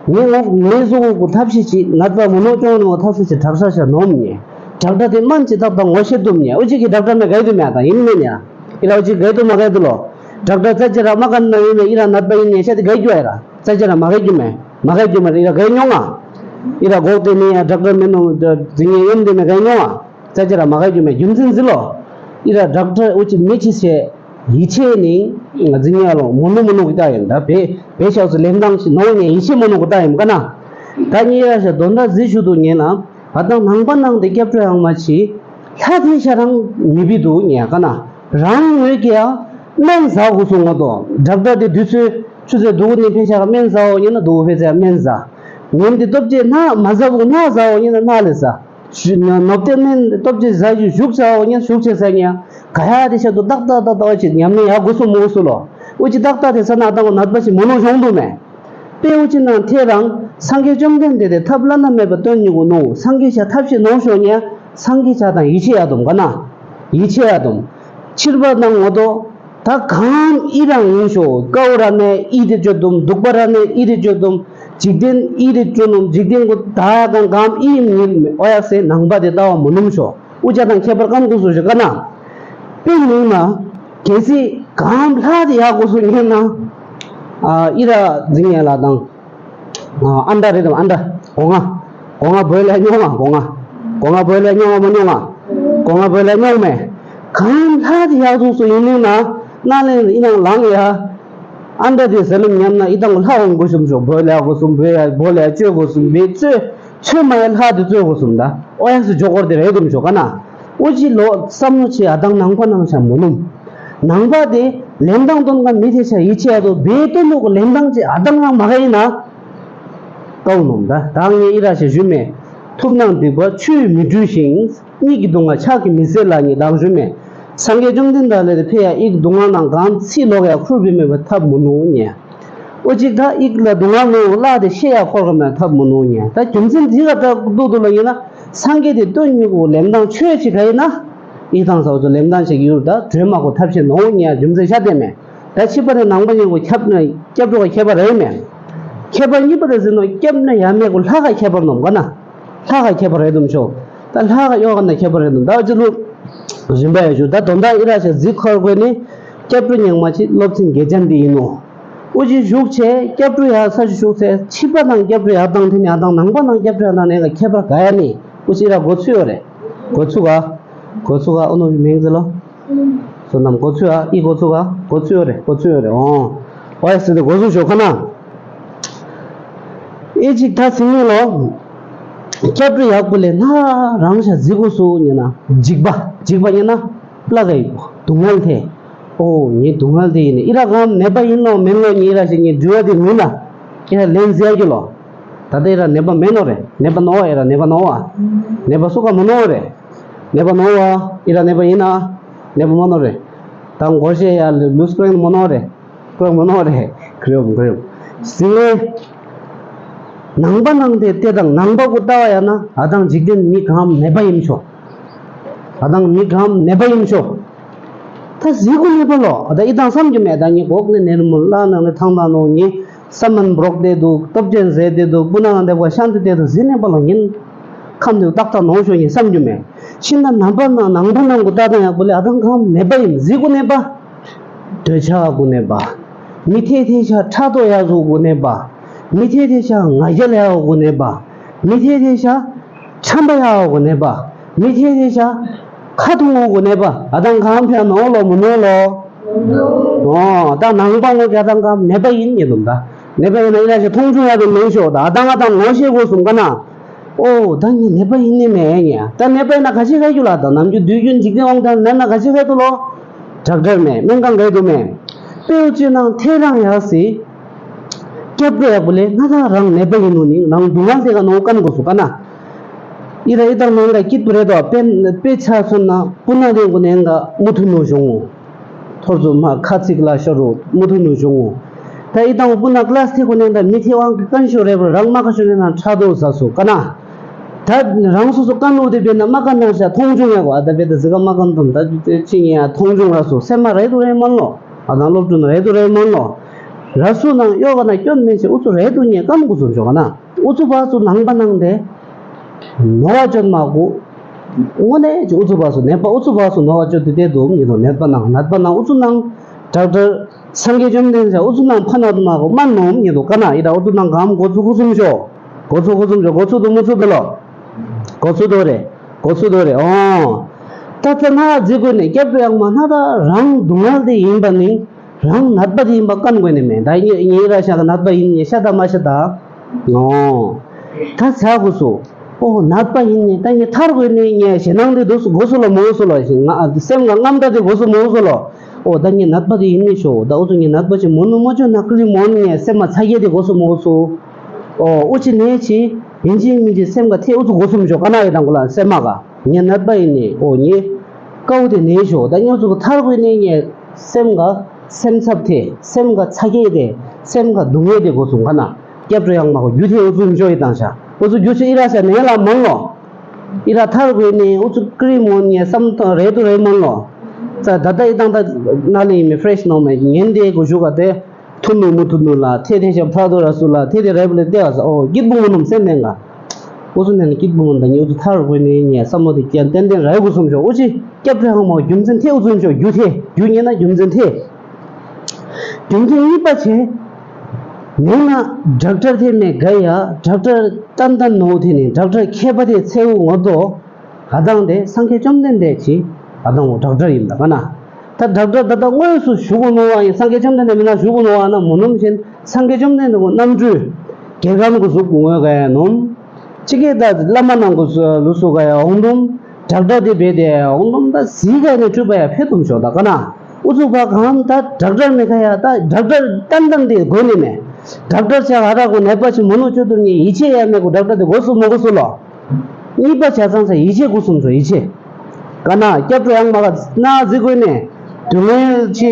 ངེ་ངོ་ངེ་སུ་གུ་གུ་ཐབས་ཤེས་ཅི་ནད་པ་མོ་ནོ་ཅོང་ནོ་ཐབས་ཤེས་ཅི་དྲག་ཤ་ཤ་ནོམ་ཉེ། ཌག་ཊར་དེ་མན་ཅི་ཐབས་དང་ངོ་ཤེས་དུམ་ཉེ་ཨུ་ཅིག་གི་ཌག་ཊར་མེ་ག་དུ་མེ་ད་ཡིན་མེ་ཉ། ཨི་ར་ཨུ་ཅིག་ག་དུ་མ་ག་དུ་ལོ། ཌག་ཊར་ཙ་ཅི་ར་མ་ག་ན་ཡིན་མེ་ཨི་ར་ནད་པ་ཡིན་ཉེ་ཤ་དེ་ག་རྒྱུ་ཨི་ར། ཙ་ཅི་ར་མ་ག་རྒྱུ་མེད། མ་ག་རྒྱུ་མེད་ཨི་ར་ག་མྱོང་ང་། ཨི་ར་གོག་དེ་ནི་ཡ་ཌག་ཊར་མེད་ནོ་ཟིན་ངེས་ཡོན་དེ་མེད་ག་མྱོང་ང་། ཙ་ཅི་ར་མ་ག་རྒྱུ་མེད་རྒྱུ་མཚན་ཟི་ལོ། ཨི་ར་ཌག་ཊར་འུ་ཅི་མི་ཅི་ཤེས། ཡིད་ཆེས་ནི་ང་ཟིན་ངེས་ལོ་མོ་ནུ་མོ་ནུ་གི་ལྟ་ཡིན་ད་བེ་བེ་ཤག་སུ་ལེམ་དང་ཞིག་ནོ་ཉེ་ཡིད་ཆེས་མོ་ནུ་གི་ལྟ་ཡིན་ག་ན། ད་ཉེ་ར་ཤ་དོན་དག་ཟི་ཤུ་དུ་ཉེ་ན་ཨ་དང་ནང་པ་ནང་དེ་སྐྱབས་འགྲོ་ཡང་མ་ཆི། ལྷ་དེ་ཤ་རང་མི་བི་དུ་ཉེ་ག་ན། རང་ངོས་ཀྱི་ཡ་སྨན་ཟ་དགོས་སུ་ངོ་དོ་ཌག་ཊར་དེ་དུས་ཚོད་ཆུ་ཚོད་དུ་གུ་ནི་ཕེ་ཤ་ག་སྨན་ཟ་འོ་ཉེ་ན་དུ་གུ་ཕེ་ཤ་ག་སྨན་ཟ། ཉིན་དེ་སྟོབས་ཆེ་ན་མ་ཟ་བུ་ན་ཟ་འོ་ཉེ་ན་ན་ལེ་ཟ། ནོབ་ཏེ་སྨན་སྟོབས་ཆེ་ཟ་ཞུ་ཞུགས་ཟ་འོ་ཉེ་ཞུགས་ཆེ་ཟ་ཉེ་ག་ཡ་དེ་ཤ་དུ་ཏག་ཏག་ཏག་ཏག་ཅིག་ཉམས་ལེན་ཡ་དགོས་སུ་མོ་སུ་ལོ། འུ་ཅི་ཏག་ཏག་དེ་ས་ན་ཏང་གོ་ནད་པ་ཞིག་མོ་ནོ་ཤོང་དུ་མེད། དཔེ་འུ་ཅི་ནང་ཐེ་རང་སངས་རྒྱས་བཅོམ་ལྡན་འདས་དེ་ཐབས་བླ་ན་མེད་པ་སྟོན་ཉུ་གུ་ནོ་སངས་རྒྱས་ཤ་ཐབས་ཤེས་ནོ་ཤོ་ཉེ་སངས་རྒྱས་ཤ་དང་ཡིད་ཆེས་ཡ་དུམ་ག་ན། ཡིད་ཆེས་ཡ་དུམ། ཕྱིར་པ་ནང་ངོ་དོ། ད་གང་ཨི་རང་ཡིན་ཤོ་ཀའུ་ར་ནས་ཨི་དེ་བཅོ་དུམ་དུག་པ་ར་ནས་ཨི་དེ་བཅོ་དུམ་འཇིག་རྟེན་ཨི་དེ་བཅོ་ནུམ་འཇིག་རྟེན་གོ་ད་གང་གང་ཨི་ཡིན་ཨོ་ཡ་སེ་ནང་པ་དེ་ལྟ་བ་མོ་ནུམ་ཤོ་འུ་ཅག་དང་ཁྱད་པར་གང་དུ་སུ་ཞིག་ག་ན། དཔེ་མིན་ན། གལ་སྲིད་གང་ལྷ་དེ་ཡག་གོ་སུ་ཉན་ན། ཨ་ཨི་ར་འཛིན་ཡ་ལ་དང་། ཨ་འདྲ་རེད་དམ་ཨ་འདྲ། སྒོ་ང་། སྒོ་ང་བོད་ལ་རྙོག་མ་སྒོ་ང་། སྒོ་ང་བོད་ལ་རྙོག་མ་རྙོག་མ། སྒོ་ང་བོད་ལ་རྙོག་མེད། གང་ལྷ་དེ་ཡག་ཐུག་སུ་ཡིན་ནི་ན། ན་ལེན་ཨི་ནང་ལང་ཡ། ཨ་འདྲ་དེ་ཟེར་ལམ་ཉམས་ན་ཨི་དང་ལྷ་འོང་དགོས་སུམ་ཞོག་བོད་ལ་དགོས་སུམ་བོད་ཡ་བོད་ལ་བཅོས་དགོས་སུམ་བོད་བཅོས་ཆོས་མ་ཡ་ལྷ་དེ་བཅོས་དགོས་སུམ་ད་ཨོ་ཡ་སུ་ཇོ་གོར་དེ་རེད་དུམ་ཞོག་ག་ན་ཨོ་ཅི་ལོ་བསམ་བློ་ཆེ་ཨ་དང་ནང་པ་ནང་ཆ་མོ་ནུམ་ནང་པ་དེ་ལེན་དང་དོན་ག་མི་ཐེ་ཆ་ཡི་ཆེ་ཡ་དོ་བེ་དོན་ལུག་ལེན་དང་ཆེ་ཨ་དང་ནང་མ་ག་ཡིན་ན་ཀའུ་ནུམ་ད་ད་ངས་ཨི་ར་ཆེ་ཞུ་མེ་ཐུབ་སྣང་སྡིག་པ་ཆུས་མི་འཁྲུལ་ཞིང་། གཉིད་ཀྱི་སྡུག་བསྔལ་ཕྱག་གིས་མི་སེལ་ལ་ཉེ་དང་ཞུ་མེད། སངས་རྒྱས་བཅོམ་ལྡན་འདས་ལས་དེ་ཕེ་ཡ་ཨིག་སྡུག་བསྔལ་ནང་གང་ཚིག་ལོག་ཡ་ཁུར་བི་མེད་པ་ཐབས་མི་ནུ་ཉེ། ཨོ་ཅིག་ད་ཨིག་ལ་སྡུག་བསྔལ་ནུ་བླ་དེ་ཤེས་ཡ་ཁོར་ག་མེད་ཐབས་མི་ནུ་ཉེ། ད་རྒྱུ་མཚན་འདི་ག་ད་ཏུ་ཏུ་ལ་ཡིན་ན་སངས་རྒྱས་དེ་སྟོན་ཉུ་གུ་ལེམ་དང་ཆོས་ཅིག་ག་ཡིན་ན་ཨིག་དང་ས་འོ་ཚོ་ལེམ་དང་ཞིག་ཡུར་ད་གྲོས་མ་གོ་ཐབས་ཤེས་ནོ་ཉེ་རྒྱུ་མཚན་ཤ་དེ་མེད། ད་ཕྱི་པ་དེ་ནང་པ་ཉེ་གོ་ཁྱབ་ན་སྐྱབས་འགྲོ་ག་ཁྱད་པར་རེད་མེད། ཁྱད་པར་གཉིས་པ་དེ་ཟིན་ནོ་སྐྱབས་ན་ཡ་མེད་གོ་ལྷ་ག་ཁྱད་པར་ནོམ་ག་ན། ལྷ་ག་ཁྱད་པར་རེད་དུམ་ཤོག་ད་ལྷ་ག་ཡོ་ག་ན་ཁྱད་པར་རེད་དུམ་ད་ཅི་ལུ། རིམ་པ་ཡ་ཞུ་ད་དོན་དག་ཨི་ར་ཤ་གཟིགས་ཁར་དགོས་ནི། སྐྱབས་འགྲོ་ཉག་མ་ཅི་སློབ་ཚན་དགེ་ཅན་འདི་ཡིན་ནོ། ཨུ་ཅི་བཞུགས་ཆེ་སྐྱབས་འགྲོ་ཡ་ས་ཞུ་བཞུགས་ཚེ་ཕྱི་པ་དང་སྐྱབས་འགྲོ་ཡ་དང་དེ་ནི་ཡ་དང་ནང་པ་དང་སྐྱབས་འགྲོ་ཡ་དང་ནས་ག་ཁྱད་པར་ག་ཡ་ནི་ཨུ་ཅི་ར་གོ་ཚུ་ཡོ་རེད། གོ་ཚུ་ག་གོ་ཚུ་ག་ཨུ་ནུ་མིང་ཟེར་ལོ། བསོད་ནམས་གོ་ཚུ་ཨ་ཨི་གོ་ཚུ་ག་གོ་ཚུ་ཡོ་རེད་གོ་ཚུ་ཡོ་རེད་ཨོ། ཨོ་ཡ་སི་དེ་གོ་ཚུ་ཞོ་ཁ་ན། ཨེ་ཅིག་ད་སིང་ངེ་ལོ། སྐྱབས་འགྲོ་ཡག་པོ་ལས་ན་རང་ཤ་གཟིགས་གོ་སུ་ཉེ་ན་འཇིགས་པ་འཇིགས་པ་ཉེ་ན་བླ་ག་ཡི་སྡུག་བསྔལ་ཐེ། ཨོ་ངའི་སྡུག་བསྔལ་དེ་ཡིན་ནི་ཨི་ར་གམ་ནད་པ་ཡིན་ལོ་མིན་ལོ་ཉེ་ར་ཞིག་ངའི་འདྲི་བ་དེ་མིན་ན་ཨི་ར་ལན་ཟེར་གི་ལོ། ད་ལྟ་ཨི་ར་ནད་པ་མེད་ནོ་རེད་ནད་པ་ནོ་ཨི་ར་ནད་པ་ནོ་བ། ནད་པ་སུ་ག་མ་ནོ་རེད། ནད་པ་ནོ་བ་ཨི་ར་ནད་པ་ཡིན་ན་ནད་པ་མ་ནོ་རེད། ད་མགོ་ཤེས་ཡ་ལུས་སྐྲན་མ་ནོ་རེད། ཀྲོང་མོ་ནོ་རེ། ཁྲིའོ་ཁྲིའོ། སིང་ལེ། ནང་པ་ནང་དེ་དེ་དང་ནང་པ་གུ་ལྟ་བ་ཡ་ན་ཨ་དང་འཇིག་རྟེན་མི་གང་ནད་པ་ཡིན་ཤོག་ཨ་དང་མི་གང་ནད་པ་ཡིན་ཤོག་ད་གཟིགས་གུ་ནད་པ་ལོ་ཨ་ད་ཨི་དང་བསམ་རྒྱུ་མེད་ད་ངས་གོག་ནས་ནེར་མོ་བླ་ནང་ནས་ཐང་ཐང་ནོ་ངས་ས་མན་འབྲོག་དེ་འདུག་སྟོབས་ཆེན་ཟེར་དེ་འདུག་སྤུ་ན་ང་འདེབས་པ་ཤང་དེ་དེ་དུ་གཟིགས་ནད་པ་ལོ་ཉིན་ཁམས་དེ་ཏག་ཏག་ནོ་ཤོག་ངས་བསམ་རྒྱུ་མེད་ཤིན་ད་ནང་པ་ནང་ནང་པ་ནང་གུ་ལྟ་དང་ཡག་པོ་ལས་ཨ་དང་གང་ནད་པ་ཡིན་གཟིགས་གུ་ནད་པ། འདོད་ཆགས་གུ་ནས་པ། མི་ཐེ་ཐེ་ཤ་ཕྲག་དོག་ཡག་གུ་གུ་ནས་པ། མི་ཐེ་ཐེ་ཤ་ང་རྒྱལ་ཡག་གུ་ནས་པ། མི་ཐེ་ཐེ་ཤ་ཆམ་པ་ཡག་གུ་ནས་པ། མི་ཐེ་ཐེ་ཤ་ཁ་ཐུང་གུ་གུ་ནས་པ། ཨ་དང་གང་ཕྱ་ནོ་ལོ་མོ་ནོ་ལོ། ཨོ་ད་ནང་པ་ངོ་ག་དང་གང་ནད་པ་ཡིན་ཉེ་དུམ་ད། ནད་པ་ཡིན་ན་ཡིན་ན་ཞེ་མཐོང་ཆུང་ཡག་གུ་མེན་ཤོ་ད་ཨ་དང་ཨ་དང་ངོ་ཤེས་གུ་སུམ་ཀ་ན། ཨོ་ད་ངས་ནད་པ་ཡིན་ནི་མེད་ངས་ད་ནད་པ་ཡིན་ན་ག་ཤེད་ཁ་རྒྱུ་ལ་ད་ནམ་རྒྱུན་དུས་རྒྱུན་འཇིག་རྟེན་དབང་ཐང་ནད་ན་ག་ཤེད་ཁ་རྒྱུ་ལོ། ཌོག་ཊར་མེད་སྨན་ཁང་ག་རྒྱུ་མེད། དཔེ་ཅི་ནང་ཐེ་རང་ཡག་སི། སྐྱབས་འགྲོ་ཡག་པོ་ལས་ང་ད་རང་ནད་པ་ཡིན་ནོ་ནི་རང་སྡུག་བསྔལ་དེ་ག་ནོ་ཀམ་གོ་སུ་ཀ་ན། ཡི་ར་ཡི་དང་ནང་ག་སྐྱིད་པོ་རེད་དོ་དཔེ་དཔེ་ཆ་མཚོན་ན་སྤུ་ན་རེ་གོ་ནས་ང་མུ་མཐུད་ནོ་བྱུང་ངོ་། ཐོར་ཚུ་མ་ཁ་ཚིག་ལ་ཤོར་རུ་མུ་མཐུད་ནུ་བྱུང་ངོ་། ད་ཡི་དང་སྤུ་ན་ཀླ་སི་ཐི་གོ་ནས་ད་མི་ཐེ་དབང་གི་ཀན་ཤོ་རེ་བར་རང་མ་ཀ་ཤོ་ནས་ན་ཁྲ་དོ་ཟ་སུ་ཀ་ན། ད་རང་སོ་སོ་ཀ་ནོ་དེ་བེ་ན་མ་ཀ་ན་ཤ་མཐོང་ཆུང་ཡ་གོ་ཨ་ད་བེ་ད་ཟི་ཀ་མ་ཀ་ན་དུམ་ད་ཅི་ཉེ་ཡ་མཐོང་ཆུང་ར་སུ་སེ་མ་རེ་དུ་རེ་མན་ལོ། ཨ་ད་སློབ་ཕྲུག་ན་རེ་དུ་རེ་མན་ལོ། ར་སུ་ནང་ཡོ་ག་ན་སྐྱོན་མེད་ཆེ་ཨུ་ཚུ་རེ་དུ་ཉེ་ཀམ་གུ་ཚུ་ཆོ་ག་ན། ཨུ་ཚུ་བ་སུ་ནང་པ་ནང་དེ། ནོ་བ་ཅོན་མ་གུ། དངོས་གནས་ཀྱི་ཨུ་ཚུ་བ་སུ་ནད་པ་ཨུ་ཚུ་བ་སུ་ནོ་བ་ཅོ་དེ་དེ་དུ་ཉེ་དུ་ནད་པ་ནང་ནད་པ་ནང་ཨུ་ཚུ་ནང་ཌོག་ཊར་སངས་རྒྱས་བཅོམ་ལྡན་འདས་ཨུ་ཚུ་ནང་ཕ་ན་དུ་མ་གོ་མ་ནོམ་ཉེ་དུ་ཀ་ན་ཡི་ད་ཨུ་ཚུ་ནང་གམ་གོ་ཚུ་གུ་སུམ་ཤོ་གོ་ཚུ་གུ་སུམ་ཤོ་གོ་ཚུ་དུ་མུ་ཚུ་དུ་ལོ་གོ་ཚུ་དུ་རེ་གོ་ཚུ་དུ་རེ་ཨོ། ད་ཚེ་ན་རྫི་གོས་ནས་སྐྱབས་འགྲོ་ཡག་མ་ན་ད་རང་སྡུག་བསྔལ་དེ་ཡིན་པ་ནི། རང་ནད་པ་དེ་ཡིན་པ་བཀན་དགོས་ནི་མེད། ད་ཉེ་ཉེ་ར་ཤ་ག་ནད་པ་ཡིན་ཉེ་ཤ་ད་མ་ཤ་ད། ངོ་། ད་ཚ་གུ་སུ། ཨོ་ནད་པ་ཡིན་ཉེ་ད་ཉེ་ཐར་དགོས་ནི་ཉེ་ཞེ་ནང་དེ་དུ་སུ་གོ་སུ་ལ་མོ་སུ་ལ་ཞེ་ང་སེམས་ག་རྔམ་ད་དེ་གོ་སུ་མོ་སུ་ལ། ཨོ་ད་ཉེ་ནད་པ་དེ་ཡིན་ཉེ་ཤོ་ད་ཨོ་ཚོ་ཉེ་ནད་པ་ཅི་མོ་ནུ་མོ་ཅོ་ན་ཀི་ལི་མོ་ཉེ་སེམས་མ་ཚ་གྱེ་དེ་གོ་སུ་མོ་སུ། ཨོ་ཨོ་ཅི་ནེ་ཅི་ཡིན་ཅི་མིན་ཅི་སེམས་ག་ཐེ་ཨོ་ཚོ་གོ་སུ་མོ་ཅོ་ཀ་ན་ཡེ་དང་གོ་ལ་སེམས་མ་ག་ཉེ་ནད་པ་ཡིན་ཉེ་ཨོ་ཉེ། ཀའུ་དེ་ནེ་ཤོ་ད་ཉོ་ཚུགས་ཐར་གོས་ནེ་ཉེ་སེམས་ག་སེམས་འཚབ་ཐེ་སེམས་ག་ཚ་གྱེ་དེ་སེམས་ག་སྡུག་བསྔལ་དེ་གོ་སུ་ང་ན་སྐྱབས་འགྲོ་ཡག་མ་གོ་རྒྱུ་ཐེ་འུ་ཚུ་འཇོ་ཡི་དང་ཤ་འུ་ཚུ་རྒྱུ་ཆེ་ཨི་ར་ཤ་ནེ་ལ་མང་ལོ། ཨི་ར་ཐར་གོས་ནེ་འུ་ཚུ་ཀི་རི་མོ་ཉེ་བསམ་ཐང་རེ་དུ་རེ་མང་ལོ། ཙ་ད་ད་ཨི་དང་ད་ན་ལེ་ཡི་མེ་ཕྲེཤ་ནོ་མེ་ཉེན་དེ་གོ་ཞུ་ག་དེ། ཐུ་ནུ་མུ་ཐུ་ནུ་ལ་ཐེ་ཐེ་ཤ་ཕྲག་དོ་ར་སུ་ལ་ཐེ་ཐེ་རེ་བ་ལེ་ཏེ་བ་ས་ཨོ་སྐྱིད་པོ་མོ་ནུམ་སེམས་ནན་ག་ཨོ་སུ་ནན་སྐྱིད་པོ་མོ་ད་ཉེ་ཨོ་སུ་ཐར་གོས་ནེ་ཉེ་བསམ་མོ་དེ་ཀྱང་ཏན་ཏན་ར་གུ་སུམ་ཤོ་ཨོ་ཅི་སྐྱབས་རེ་ཧང་མོ་རྒྱུ་མཚན་ཐེ་ཨོ་སུམ་ཤོ་རྒྱུ་ཐེ་རྒྱུ་ཉེ་ན་རྒྱུ་མཚན་ཐེ། རྒྱུ་མཚན་གཉིས་པ་ཆེ། མེད་ན་ཌོག་ཊར་ཐེ་མེ་ག་ཡ་ཌོག་ཊར་ཏན་ཏན་ནོ་ཐེ་ནེ་ཌོག་ཊར་མཁས་པ་དེ་ཚེ་འུ་ངོ་དོ། ཨ་དང་དེ་སངས་རྒྱས་བཅོམ་ལྡན་འདས་ཀྱི་ཨ་དང་འོ་ཌོག་ཊར་ཡིན་ད་ག་ན། ད་དྲག་དྲག་ད་ལྟ་དངོས་སུ་བཞུགས་གོ་ནོ་བ་ཡིན། སངས་རྒྱས་བཅོམ་ལྡན་འདས་མི་ན་བཞུགས་གོ་ནོ་བ་ན་མོ་ནུམ་བཞིན། སངས་རྒྱས་བཅོམ་ལྡན་འདས་ཀྱི་རྣམ་སྤྲུལ་རྒྱལ་ཁམས་ཀྱི་གཟུགས་ཀྱི་ངོས་ག་ཡ་ནོམ། ཅི་གེ་ད་བླ་མ་ནང་གི་ལུགས་སུ་ག་ཡ་འོང་དུམ། དྲག་དྲག་དེ་བེད་དེ་འོང་དུམ། ད་གཟིགས་ག་ནས་འཁྲུལ་པ་ཡ་ཕེ་དུམ་ཤོག་ད་ག་ན། ཨུ་ཚུགས་པ་གང་ད་དྲག་དྲག་མེད་ཁ་ཡ། ད་དྲག་དྲག་ཏན་ཏན་དེ་དགོས་ནི་མེད། དྲག་དྲག་ཆ་ག་ར་གོ་ནད་པ་ཆེ་མོ་ནུ་ཅོ་དུ་ནི་ཡིད་ཆེས་ཡ་མེད་གོ་དྲག་དྲག་དེ་དགོས་སུ་མོ་གོ་སུ་ལོ། གཉིས་པ་ཆ་ཚང་ས་ཡིད་ཆེས་དགོས་སུམ་ཚོ་ཡིད་ཆེས། ག་ན་སྐྱབས་འགྲོ་ཡང་མ་ག་ན་གཟིགས་དགོས་ནས། དུས་ངན་ཆེ་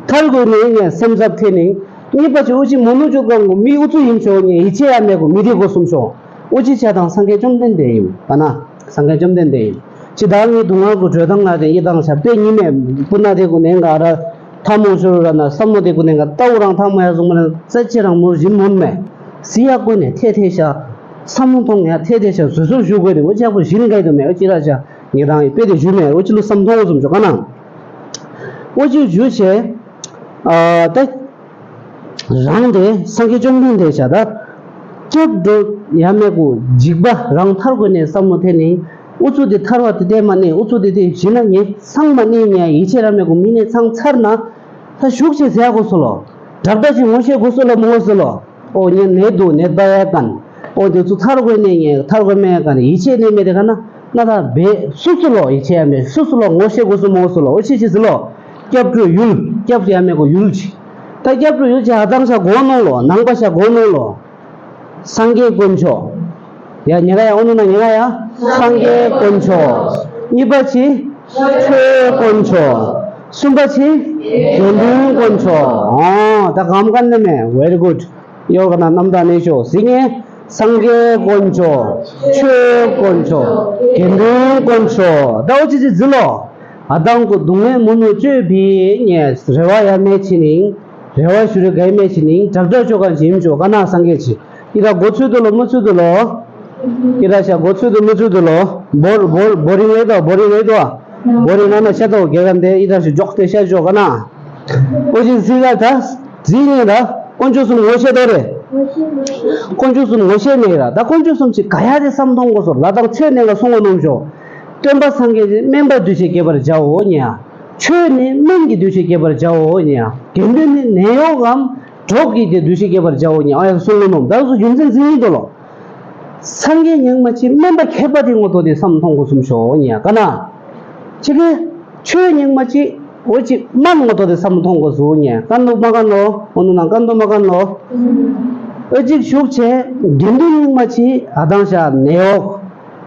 ཐར་དགོས་ནས་ངས་སེམས་འཚབ་ཐེ་ནིང་། གཉིས་པ་ཆེ་ཨུ་ཆི་མོ་ནུ་ཅོ་གང་གོ་མི་ཨུ་ཚུགས་ཡིན་ཆོག་ངས་ཡིད་ཆེས་ཡ་མེད་གོ་མི་དེ་དགོས་སུམ་ཆོག་ཨུ་ཆི་ཆ་དང་སངས་རྒྱས་བཅོམ་ལྡན་འདས་ཡིན་པ་ན། སངས་རྒྱས་བཅོམ་ལྡན་འདས་ཡིན། ཅི་ད་ངའི་སྡུག་བསྔལ་གྱི་བྲོས་དང་ང་དེ་ཡི་དང་ཞབས་ཏེ་ཉི་མས་སྤུ་ན་དེ་ཀུན་ནས་ང་ར་ཐ་མོ་ཤོར་ར་ན་བསམ་མོ་དེ་ཀུན་ནས་ང་ལྟ་བུ་རང་ཐ་མོ་ཡ་བཟུང་མ་ན་རྩ་ཆེ་རང་མོ་བཞིན་མོན་མེ་སི་ཡ་ཀུན་ནས་ཐེ་ཐེ་ཤ་བསམ་མོ་མཐོང་ཡ་ཐེ་ཐེ་ཤ་བཟོད་གསོལ་ཞུ་དགོས་དེ་འོ་ཅག་པོ་བཞིན་ག་ཡི་དུ་མེ་འོ་ཅི་ར་ཤ་ངེ་དང་ཡི་དཔེ་དེ་ཞུ་མེ་འོ་ཅི་ལུ་བསམ་མཐོང་བཟུམ་ཆོ་ག་ན་འོ་ཅི་ཞུ་ཆེ་ཨ་ད། རང་དེ་སངས་རྒྱས་བཅོམ་ལྡན་འདས་བྱ་ད། སྐྱབས་འགྲོ་ཡ་མེད་གོ་འཇིགས་པ་རང་ཐར་དགོས་ནས་བསམ་བློ་འཐེན་ནས། ཨུ་ཚུགས་དེ་ཐར་བ་དེ་བལྟས་མ་ནས་ཨུ་ཚུགས་དེ་དེ་ཞི་ན་ཉེ་ཚང་མ་ནས་ཉ་ཡིད་ཆེས་ར་མེད་གོ་མི་ནས་ཚང་ཚར་ན། ད་ཞུགས་ཆེ་ཟེར་གོ་སོ་ལོ། དྲག་དྲག་ཅིག་ངོ་ཤེས་གོ་སོ་ལོ་མི་ངོ་སོ་ལོ། ཨོ་ཉན་ནད་དུ་ནད་པ་ཡ་གན། ཨོ་དེ་ཚུ་ཐར་དགོས་ནས་ཉན་ཐར་དགོས་མེད་གན་ཡིད་ཆེས་ནས་མེད་དེ་ག་ན། ན་ད་བེ་སུ་སུ་ལོ་ཡིད་ཆེས་ཡ་མེད་སུ་སུ་ལོ་ངོ་ཤེས་གོ་སོ་མི་ངོ་སོ་ལོ་ཨོ་ཆེ་ཆེ་སི་ལོ། སྐྱབས་འགྲོ་ཡུལ་སྐྱབས་ཡ་མེད་གོ་ཡུལ་ཅིག་ད་སྐྱབས་འགྲོ་ཡུལ་ཅིག་ཨ་ཐང་ཤ་གོ་ནོ་ལོ་ནང་པ་ཤ་གོ་ནོ་ལོ། སངས་རྒྱས་དཀོན་མཆོག་ཡ་ཉེ་ག་ཡ་ཨོ་ནུ་ན་ཉེ་ག་ཡ། སངས་རྒྱས་དཀོན་མཆོག་གཉིས་པ་ཅི། ཆོས་དཀོན་མཆོག་གསུམ་པ་ཅི། དགེ་འདུན་དཀོན་མཆོག་ཨོ་ད་གམ་ག་ནི་མེ་very good ཡོ་ག་ན་རྣམ་དག་གནས་མཆོག་ཟིག་ངེ། སངས་རྒྱས་དཀོན་མཆོག་ཆོས་དཀོན་མཆོག་དགེ་འདུན་དཀོན་མཆོག་ད་ཨོ་ཅི་ཅི་ཟི་ལོ། ཨ་དང་གོ་སྡུག་བསྔལ་མུ་ནུ་བཅོས་པའི་ཉེ་རེ་བ་ཡ་མེ་ཆི་ནིང་། རེ་བ་ཞུ་རེ་གའི་མེ་ཆི་ནིང་དྲག་དྲག་ཅོ་ག་ཇིམ་ཅོ་ག་ན་སངས་རྒྱས་ཆི། ཨི་ར་གོ་ཚུལ་དུ་ལོ་མུ་ཚུལ་དུ་ལོ། ཨི་ར་ཤ་གོ་ཚུལ་དུ་མུ་ཚུལ་དུ་ལོ། བོར་བོར་བོ་རིང་ངེ་དོ་བོ་རིང་ངེ་དོ། བོ་རིང་ན་ན་ཤ་དོ་གེ་ག་འདེ་ཨི་ར་ཤ་འཇོག་སྟེ་ཤ་ཅོ་ག་ན། ཨོ་ཅི་ཟི་ག་ད་ཟི་ངེ་ད་དཀོན་མཆོག་གསུམ་ངོ་ཤེས་དོ་རེད། དཀོན་མཆོག་གསུམ་ངོ་ཤེས་ནས་ར་ད་དཀོན་མཆོག་གསུམ་ཅི་ག་ཡ་དེ་བསམ་མཐོང་གོ་སོ་ལ་དང་ཆོས་ནས་ལ་སོང་ངོ་ནོམ་ཤོ། སྟོན་པ་སངས་རྒྱས་ཀྱིས་སྨན་པ་འདུས་བྱས་སྐྱེད་པར་བྱའོ་ཉེ། ཆོས་ནི་སྨན་གྱིས་འདུས་བྱས་སྐྱེད་པར་བྱའོ་ཉེ། དགེ་འདུན་ནི་ནད་གཡོག་གམ་གྲོགས་ཀྱིས་དེ་འདུས་བྱས་སྐྱེད་པར་བྱའོ་ཉེ། ཨ་ཡ་གསུང་ངོ་ནོམ་ད་སུ་རྒྱུ་མཚན་འཛིན་ཡིན་དོ་ལོ། སངས་རྒྱས་ཉག་མ་ཅི་སྨན་པ་མཁས་པ་དེ་ངོ་ཏོ་དེ་བསམ་མཐོང་གོ་གསུམ་ཤོ་ཉེ་ག་ན། ཅི་གེ་ཆོས་ཉག་མ་ཅི་འོ་ཅི་སྨན་ངོ་ཏོ་དེ་བསམ་མཐོང་གོ་སུ་ཉེ་ག་ནོ་མ་ག་ནོ་འོ་ནུ་ན་ག་ནོ་མ་ག་ནོ། ཨོ་ཅིག་ཞུགས་ཆེ་དགེ་འདུན་ཉག་མ་ཅི་ཨ་དང་ཤ་ནད་གཡོག་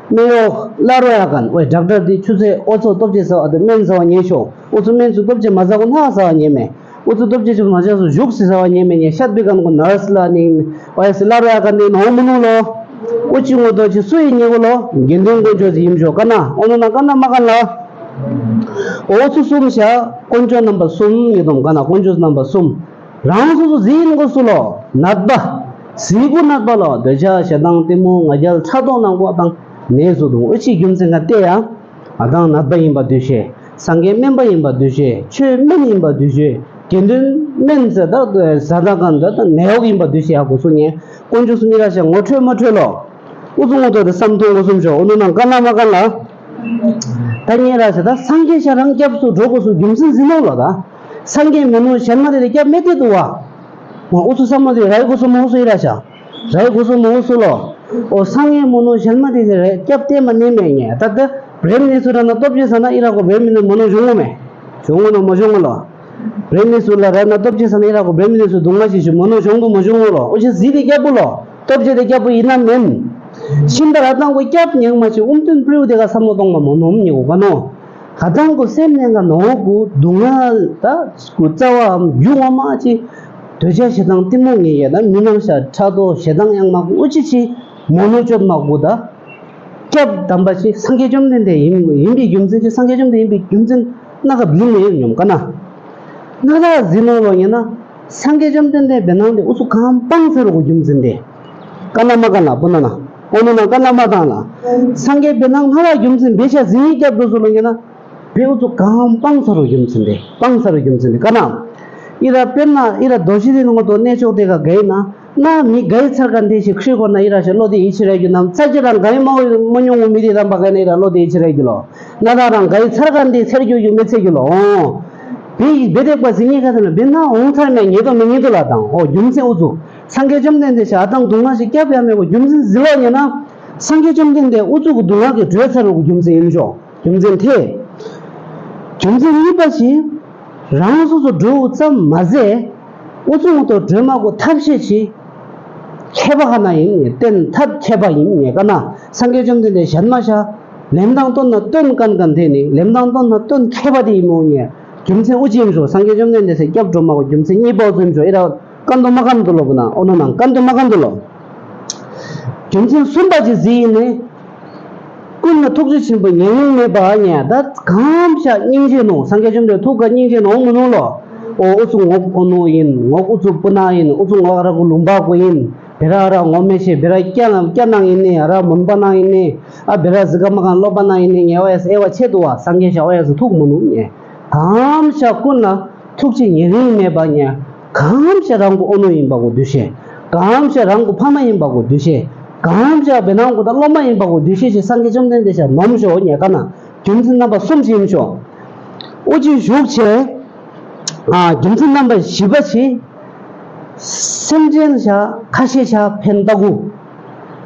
སྨན་གཡོག་སླར་རོ་ཡ་གན་ཨོའི་དྲག་དྲག་དེ་ཆུ་ཚོད་ཨོ་ཚོ་སྟོབས་ཆེ་ཟ་བ་དེ་སྨན་ཟ་བ་ཉེ་ཤོ་ཨོ་ཚོ་སྨན་ཚུ་སྟོབས་ཆེ་མ་ཟ་གོ་ན་ཟ་བ་ཉེ་མེ། ཨོ་ཚོ་སྟོབས་ཆེ་ཆུ་མ་ཟ་སུ་ཞུགས་སི་ཟ་བ་ཉེ་མེ་ཉེ་ཤད་པི་གན་གོ་ནར་སི་ལ་ནིང་ཨོ་ཡ་སི་སླར་རོ་ཡ་གན་ནི་ནོ་མུ་ནུ་ལོ། ཨོ་ཅི་ངོ་ཏོ་ཅི་སུ་ཡི་ཉེ་གོ་ལོ་དགེ་འདུན་དཀོན་མཆོག་ཟི་ཡིམ་ཤོ་ག་ན་ཨོ་ནུ་ན་ག་ན་མ་ག་ན། ཨོ་ཚོ་གསུམ་ཤ་དཀོན་མཆོག་རྣམ་པ་གསུམ་ཡི་དོམ་ག་ན་དཀོན་མཆོག་རྣམ་པ་གསུམ། རང་སོ་སོ་ཟིན་གོ་སུ་ལོ། ནད་པ། ཟིན་གོ་ནད་པ་ལོ་འདོད་ཆགས་ཞེ་སྡང་གཏི་མུག་ང་རྒྱལ་ཕྲག་དོག་ནང་གོ་དང་ནད་སུ་དུང་ཨོ་ཅི་རྒྱུ་མཚན་ག་ཏེ་ཡ། ཨ་དང་ནད་པ་ཡིན་པ་འདུས་ཤེས། སངས་རྒྱས་སྨན་པ་ཡིན་པ་འདུས་ཤེས། ཆོས་སྨན་ཡིན་པ་འདུས་ཤེས། དགེ་འདུན་སྨན་ཟེར་ད་ཟ་ད་གང་ད་ནད་གཡོག་ཡིན་པ་འདུས་ཤེས་ཡ་གོ་སུ་ཉེ། དཀོན་མཆོག་གསུམ་ཉིད་ལ་ཤ་ངོ་འཕྲོད་མ་འཕྲོད་ལོ། ཨུ་ཚུགས་ངོ་ཐོག་དེ་བསམ་མཐོང་གོ་གསུམ་ཤོ་ཨུ་ནུ་ནང་ཀ་ན་མ་ཀ་ན། ད་ཉེ་ར་ཤ་ད་སངས་རྒྱས་ཤ་རང་སྐྱབས་སུ་འགྲོ་གོ་སུ་རྒྱུ་མཚན་ཟིན་ནོ་ལོ་ད། སངས་རྒྱས་མི་ནུ་གཞན་མ་དེ་དེ་སྐྱབས་མེད་དེ་དུ་བ། ཨུ་ཚུགས་བསམ་མོ་དེ་རའི་གོ་སུ་མོ་སུ་ཡི་ར་ཤ། རའི་གོ་སུ་མོ་སུ་ལོ། ཨོ་སངས་རྒྱས་མི་ནུ་གཞན་མ་དེ་དེ་རའི་སྐྱབས་དེ་མ་ནེ་མེ་ཉེ་ད་ད། བེམ་ནི་སུ་ར་ན་སྟོབས་ཆེ་ས་ན་ཨི་ར་གོ་བེམ་ནི་མི་ནུ་བྱུང་ངོ་མེ། བྱུང་ངོ་ནོ་མ་བྱུང་ངོ་ལོ། བེམ་ནི་སུ་ལ་ར་ན་སྟོབས་ཆེ་ས་ན་ཨི་ར་གོ་བེམ་ནི་སུ་དུང་མ་ཞིག་ཞུ་མ་ནོ་བྱུང་དུ་མ་བྱུང་ངོ་ལོ། ཨོ་ཅི་ཟི་དེ་སྐྱབས་པོ་ལོ། སྟོབས་ཆེ་དེ་སྐྱབས་པོ་ཡིན་ན་མེན། ཤིན་ཏུ་ར་དང་གོ་སྐྱབས་ཉག་མ་ཅི་ཨུམ་ཏུན་པྲིའུ་དེ་ག་བསམ་བློ་གཏོང་མ་མོ་ནོམ་ཉེ་གོ་ག་ནོ། ག་དང་གོ་སེམས་ནས་ག་ནོ་གོ་སྡུག་བསྔལ་ད་གོ་རྩ་བའམ་རྒྱུ་ངོ་མ་ཅི། འདོད་ཆགས་ཞེ་སྡང་གཏི་མུག་ཉེ་ཡ་ད་མི་ནང་ཤ་ཕྲག་དོག་ཞེ་སྡང་ཡང་མ་གོ་ཨུ་ཅི་ཅི་མོ་ནོ་ཅོད་མ་གོ་ད། སྐྱབས་དམ་པ་ཅིག་སངས་རྒྱས་བཅོམ་ལྡན་འདས་ཡིན་ཡིན་པའི་རྒྱུ་མཚན་ཅིག་སངས་རྒྱས་བཅོམ་ལྡན་ཡིན་པའི་རྒྱུ་མཚན་སྣ་ཁ་བླུན་ནས་ཡོད་སྙོམས་ཀ་ན། སྣ་ཁ་ཟིན་ནོ་ལོ་ཉེ་ན། སངས་རྒྱས་བཅོམ་ལྡན་འདས་བེ་ནང་དེ་ཨུ་ཚུགས་གང་སྤང་ཚར་གོ་རྒྱུ་མཚན་དེ། ཀ་ན་མ་ཀ་ན་པོ་ན་ན། ཨོ་ནོ་ན་ཀ་ན་མ་དང་ལ། སངས་རྒྱས་བེ་ནང་སྣ་ཁ་རྒྱུ་མཚན་བེ་ཤ་ཟིན་སྐྱབས་འགྲོ་སོ་ལོ་ཉེ་ན། བེ་ཨུ་ཚུགས་གང་སྤང་ཚར་གོ་རྒྱུ་མཚན་དེ་སྤང་ཚར་གོ་རྒྱུ་མཚན་དེ་ཀ་ན། ཨི་ར་དཔེར་ན་ཨི་ར་རྡོ་ཤི་དེ་ནང་དོ་གནས་ཆོག་དེ་ག་གེ་ན། ན་མི་གའི་ཚར་ག་འདི་ཞིག་ཁྲིད་གོ་ན་ཨི་ར་ཞེ་བློ་དེ་ཡིད་ཆེས་ར་རྒྱུ་ནམ་ཚ་ཅི་རང་གའི་མ་མ་མྱོང་བོ་མི་དེ་དམ་པ་ག་ན་ཨི་ར་བློ་དེ་ཡིད་ཆེས་ར་རྒྱུ་ལོ། ན་ད་རང་གའི་ཚར་ག་འདི་ཚར་རྒྱུ་རྒྱུ་མི་ཚེ་རྒྱུ་ལོ། བེ་ཡིས་བེ་དེག་པ་ཟིན་ཉེ་ཁ་ཐ་ན་བེ་ན་འོང་ཚར་མེད་ཉེ་དོ་མི་ཉེ་དོ་ལ་དང་། ཨོ་རྒྱུ་མཚན་ཨུ་ཚུགས་སངས་རྒྱས་བཅོམ་ལྡན་འདས་ཤ་ཨ་དང་སྡུག་བསྔལ་ཞིག་སྐྱབས་ཡ་མེད་པ་རྒྱུ་མཚན་ཟི་ལོ་ཉེ་ན། སངས་རྒྱས་བཅོམ་ལྡན་འདས་ཨུ་ཚུགས་ཀྱི་སྡུག་བསྔལ་གྱི་གྲོལ་ཚར་བའི་རྒྱུ་མཚན་ཡིན་ཤོག་རྒྱུ་མཚན་དེ། རྒྱུ་མཚན་གཉིས་པ་ཞིག་རང་སོ་སོ་འགྲོ་ཙམ་མ་ཟད། ཨུ་ཚུགས་ངོ་ཐོག་སྒྲོལ་མ་གོ་ཐབས་ཤེས་ཤིག་མཁས་པ་ག་ན་ཡིན་ནས་བསྟན་ཐབས་མཁས་པ་ཡིན་ནས་ག་ན་སངས་རྒྱས་བཅོམ་ལྡན་འདས་གཞན་མ་ཤ་ལེམ་དང་སྟོན་ན་སྟོན་ཀན་ཀན་དེ་ནི་ལེམ་དང་སྟོན་ན་སྟོན་མཁས་པ་དེ་ཡིན་མོ་ཉེ་རྒྱུ་མཚན་ཨུ་ཅི་ཡིན་ཤོག་སངས་རྒྱས་བཅོམ་ལྡན་འདས་སེ་སྐྱབས་སྒྲོལ་མ་གོ་རྒྱུ་མཚན་གཉིས་པ་ཨུ་ཚུགས་ཡིན་ཤོག་ཨི་ར་ཀན་ཏུ་མ་ཀན་ཏུ་ལོ་བུ་ན་ཨོ་ནོ་ནང་ཀན་ཏུ་མ་ཀན་ཏུ་ལོ། རྒྱུ་མཚན་གསུམ་པ་ཅིག་ཟིག་ཡིན་ནི། ཀུན་ལ་ཐུགས་རྗེ་ཆེན་པོ་ཉེ་རིང་མེད་པ་ཉེ་ད་གང་ཤ་སྙིང་རྗེ་ནོ་སངས་རྒྱས་བཅོམ་ལྡན་ཐུགས་ཀ་སྙིང་རྗེ་ནོ་མི་ནོ་ལོ། ཨོ་ཨུ་ཚུགས་ངོག་ཨོ་ནོ་ཡིན་ངོག་ཨུ་ཚུགས་སྤུ་ན་ཡིན་ཨུ་ཚུགས་ངོག་ཨ་ར་གུ་ལུང་པ་གུ་ཡིན། བེ་ར་ཨ་ར་ངོ་མེ་ཤེ་བེ་ར་སྐྱ་ན་སྐྱ་ནང་ཡིན་ནི་ཨ་ར་མུན་པ་ནང་ཡིན་ནི་ཨ་བེ་ར་ཟི་ཀ་མ་གང་སློབ་པ་ནང་ཡིན་ནི་ཉེ་བ་ཡ་སེ་ཨེ་བ་ཆེ་དུ་བ་སངས་རྒྱས་ཤ་ཨོ་ཡ་སེ་ཐུགས་མི་ནུ་ཉེ། གང་ཤ་ཀུན་ལ། ཐུགས་རྗེ་ཉེ་རིང་མེད་པ་ཉེ། གང་ཤ་རང་གི་ཨོ་ནོ་ཡིན་པ་གོ་འདུ་ཤེས། གང་ཤ་རང་གི་ཕ་མ་ཡིན་པ་གོ་འདུ་ཤེས། གང་ཤ་བེ་ནང་གོ་ད་སློབ་མ་ཡིན་པ་གོ་འདུ་ཤེས་ཞེས་སངས་རྒྱས་བཅོམ་ལྡན་འདས་ཤ་ནོམ་ཤོ་ཉེ་ག་ན་རྒྱུ་མཚན་རྣམ་པ་གསུམ་ཞིག་ཡིན་ཤོ། ཨོ་ཅི་བཞུགས་ཆེ། ཨ་རྒྱུ་མཚན་རྣམ་པ་བཞི་པ་ཞིག་སེམས་ཅན་ཤ་ཁ་ཤས་ཤ་ཕན་ཏག་གུ།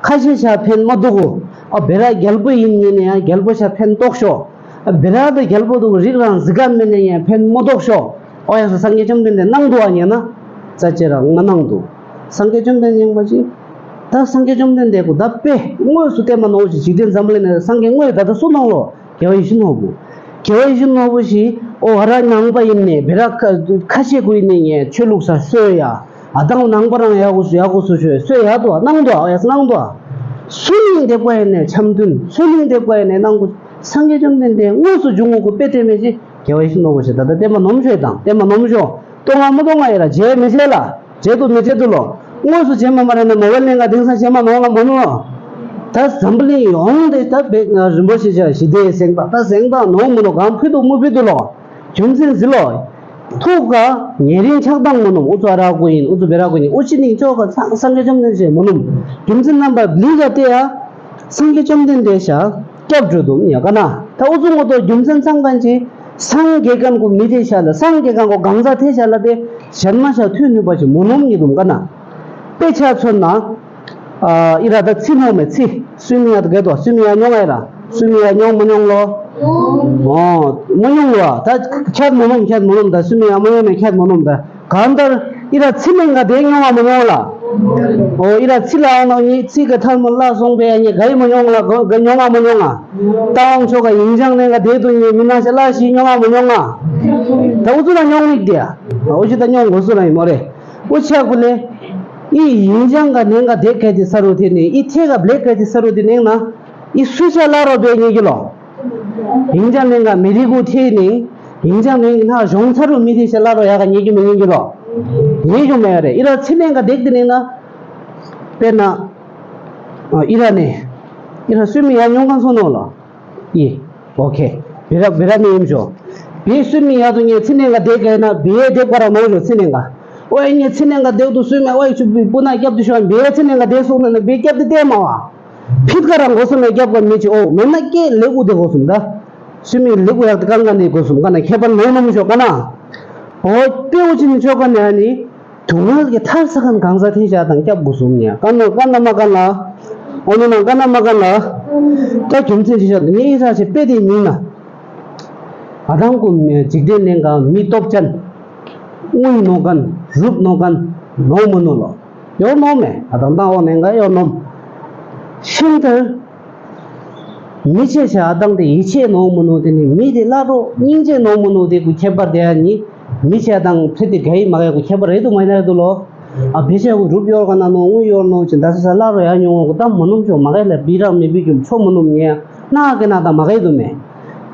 ཁ་ཤས་ཤ་ཕན་མ་ཏོག་གུ། ཨ་བེ་ར་རྒྱལ་པོ་ཡིན་ཉེ་ནས་ཡང་རྒྱལ་པོ་ཤ་ཕན་ཏོག་ཤོ། བེ་ར་དང་རྒྱལ་པོ་དུ་རིགས་རང་གཟི་ཀ་མེད་ནས་ཡང་ཕན་མོ་ཏོག་ཤོ། ཨོ་ཡ་སོ་སངས་རྒྱས་བཅོམ་ལྡན་འདས་གནང་འདུག་ཨ་ཉན་ན། རྩ་ཆེ་རང་མ་གནང་འདུག་སངས་རྒྱས་བཅོམ་ལྡན་འདས་ཉན་པ་ཅི། ད་སངས་རྒྱས་བཅོམ་ལྡན་འདས་ཀུ་ད་དཔེ་དངོས་སུ་བསྟན་པ་ནོ་ཞིག་འཇིག་རྟེན་འཛམ་བུ་གླིང་ནས་སངས་རྒྱས་དངོས་ད་ལྟ་སུ་གནང་ལོ། རྒྱལ་བ་ཡིད་བཞིན་ནོར་བུ། རྒྱལ་བ་ཡིད་བཞིན་ནོར་བུ་ཞིག་ཨོ་ཨ་ར་ནང་པ་ཡིན་ནས་བེ་ར་ཁ་ཁ་ཤས་ཀུ་ཡིན་ནས་ཉན་ཆོས་ལུགས་ས་སོས་ཡ། ཨ་དང་ནང་པ་རང་ཡག་གོ་སུ་ཡག་གོ་སུ་ཤོད་སུ་ཡག་དོ་གནང་དོ་ཨ་ཡག་གནང་དོ། སུ་ནིང་དེ་ཀ་ཡིན་ནས་འཆམ་མཐུན་སུ་ནིང་དེ་ཀ་ཡིན་ནས་གནང་གོ་སངས་རྒྱས་བཅོམ་ལྡན་འདས་དངོས་སུ་འབྱུང་ངོ་གོ་དཔེ་སྟོན་མེད་ཅི་རྒྱལ་བ་ཡིད་བཞིན་ནོར་བུ་ཞེས་ད་ལྟ་བསྟན་པ་ནོམ་ཤོད་དང་བསྟན་པ་ནོམ་ཤོད་གཏོང་ང་མི་གཏོང་ང་ཡིན་ལ་རྗེས་མི་རྗེས་ལ་རྗེས་དུ་མི་རྗེས་དུ་ལོ་དངོས་སུ་རྗེས་མ་མ་རེད་ན་མོ་བལ་ནས་ང་དེང་སང་རྗེས་མ་ནོར་ང་མོ་ནོ། ད་འཛམ་བུ་གླིང་ཡོངས་དེ་ད་བེ་རིན་པོ་ཆེ་ཆ་ཞི་བདེའི་གཟེངས་རྟགས་ད་གཟེངས་རྟགས་ནོར་མི་ནོ་གང་ཕུད་དུ་མི་ཕུད་དུ་ལོ། རྒྱུ་མཚན་ཟི་ལོ། ཐུགས་ཀ་ཉེ་རིང་ཆགས་སྡང་མ་ནོམ་ཨུ་ཚུ་ཨ་ར་ཀུ་ཡིན་ཨུ་ཚུ་བེ་ར་ཀུ་ཡིན་ཨུ་ཅི་ནིང་ཅོག་ག་སངས་སངས་རྒྱས་བཅོམ་ལྡན་འདས་མ་ནོམ། རྒྱུ་མཚན་རྣམ་པ་ལི་ག་ཏེ་ཡ། སངས་རྒྱས་བཅོམ་ལྡན་འདས་ཤ་སྐྱབས་འགྲོ་དུ་ཉ་ག་ན་ད་ཨུ་ཚུ་ངོ་ཏོ་རྒྱུ་མཚན་ཚང་མཁན་གྱི་སངས་རྒྱས་མཁན་ཀུ་མི་དེ་ཤ་ལ་སངས་རྒྱས་མཁན་ཀུ་གང་ཟག་དེ་ཤ་ལ་དེ་གཞན་མ་ཤ་མཐུ་ནུས་པ་ཞིག་མ་ནོམ་ཉི་དུམ་ག་ན། དཔེ་ཆ་མཚོན་ན། ཨ་ཨི་ར་ད་ཚི་ནོ་མེ་ཚི། སུ་མི་ཡ་ད་གེ་དོ་སུ་མི་ཡ་ཉོ་ང་ཨི་ར། སུ་མི་ཡ་ཉོ་མ་ཉོང་ལོ། ཨོ་མ་ཉོང་ལོ། ད་ཁྱད་མ་ནོམ་ཁྱད་མ་ནོམ་ད་སུ་མི་ཡ་མ་ཉོ་མེ་ཁྱད་མ་ནོམ་ད་གང་ལྟར་ཨི་ར་ཚི་ལེང་ག་དེ་ཉོ་ང་མ་ཉོང་ལ། ཨོ་ཨི་ར་ཚི་ལ་ཨ་ནོ་ཉི་ཚི་ག་ཐར་མ་ལ་སོང་པེ་ཡ་ཉི་ག་ཡི་མ་ཉོང་ལ་ག་ཉོ་ང་མ་ཉོང་ང་། ད་ཝང་ཆོ་ག་ཡིན་ཅང་ལེང་ག་དེ་དུ་ཉི་མི་ན་ཤ་ལ་ཤི་ཉོ་ང་མ་ཉོང་ང་། ད་ཨུ་ཚུ་ལ་ཉོང་ལིག་དེ་ཨ་ཨུ་ཅི་ད་ཉོང་གོ་སུ་ལ་ཡིན་མོ་རེ། ཨོ་ཆ་ཀུ་ལེ། ཨི་ཡིན་ཅང་ག་ནེང་ག་དེ་ག་དེ་ས་རུ་དེ་ནེ་ཨི་ཐེ་ག་བླེ་ག་དེ་ས་རུ་དེ་ནེང་ན་ཨི་སུ་ཆ་ལ་རོ་བེ་ཉེ་གི་ལོ། ཡིན་ཅང་ནེང་ག་མི་རི་གུ་ཐེ་ནེ་ཡིན་ཅང་ནེང་གི་ན་གཞུང་ཚ་རུ་མི་དེ་ཆ་ལ་རོ་ཡ་ག་ཉེ་གི་མི་ཉེ་གི་ལོ། ཉེ་གི་མེ་ཡ་རེ་ཨི་ར་ཚི་ནེང་ག་དེ་དེ་ནེང་ན་དཔེར་ན་ཨི་ར་ནེ་ཨི་ར་སུ་མི་ཡ་ཉོང་གང་སོ་ནོ་ལོ། ཨི། ཨོ་ཁེ། བི་ར་བི་ར་མི་ཡིན་ཤོ། བི་སུ་མི་ཡ་དུ་ངས་ཚི་ནེང་ག་དེ་ག་ན་བི་ཡའི་དེབ་ག་ར་མང་ཤོ་ཚི་ནེང་ག་ཨོ་ཨེ་ངས་ཚི་ནེང་ག་དེབ་དུ་སུ་མི་ཨོ་ཨེ་ཆུ་བི་པུ་ན་སྐྱབས་དུ་ཤོ་བི་ཡའི་ཚི་ནེང་ག་དེ་སོང་ན་ན་བི་སྐྱབས་དུ་བལྟས་མ་བ། ཕིད་ག་ར་མགོ་སུ་མེ་སྐྱབས་ག་མི་ཅི་ཨོ་མེ་ན་ཀེ་ལེ་གུ་དེ་གོ་སུམ་ད། སུ་མི་ལེ་གུ་ཡག་དེ་གང་ག་ནི་གོ་སུམ་ག་ན་ཁྱད་པར་ནོ་ནོ་མི་ཤོ་ག་ན། ཨོ་པེ་ཨོ་ཅི་ནི་ཆོ་ག་ནི་ཨ་ནི། སྡུག་བསྔལ་གྱི་མཐར་ས་ཁན་གང་ཟག་དེ་ཞག་དང་སྐྱབས་དགོས་སུ་ཉེ་ཀ་ནོ་ཀ་ན་མ་ཀ་ལ། ཨོ་ནོ་ན་ཀ་ན་མ་ཀ་ལ། ད་རྒྱུ་མཚན་ཅི་ཞག་དེ་ནི་ཨི་ས་ཆེ་དཔེ་དེ་མིན་ན། ཨ་དང་ཀུ་མེ་འཇིག་རྟེན་གནས་གང་མི་སྟོབས་ཅན། དངུལ་ནོ་ཀན་རུབ་ནོ་ཀན་ནོ་མོ་ནོ་ལོ། ཡོ་ནོ་མེ་ཨ་དང་དང་ཨོ་ནེ་ཀ་ཡོ་ནོ། ཤིན་ཏུ། མི་ཆེ་ཆ་ཨ་དང་དེ་ཡི་ཆེ་ནོ་མོ་ནོ་དེ་ནི་མི་དེ་ལ་རོ་སྙིང་རྗེ་ནོ་མོ་ནོ་དེ་ཀུ་ཁྱད་པར་དེ་ཨ་ནི། མི་ཆེ་དང་ཕེ་དེ་ག་ཡི་མ་ག་ཡི་ཀུ་ཁྱད་པར་རེད་དུ་མ་ཡིན་ན་རེད་དུ་ལོ། ཨ་བེ་ཆེ་ཀུ་རུབ་ཡོར་ག་ན་ནོ་དངུལ་ཡོར་ནོ་ཅི་འདའ་ས་ས་ལ་རོ་ཡ་ཉོ་ངོ་ཀུ་ད་མོ་ནོམ་ཆོ་མ་ག་ཡི་ལ་བི་རང་མི་བི་ཀུ་ཆོ་མོ་ནོམ་ཉེ་ན་ག་ན་ད་མ་ག་ཡི་དུ་མེ།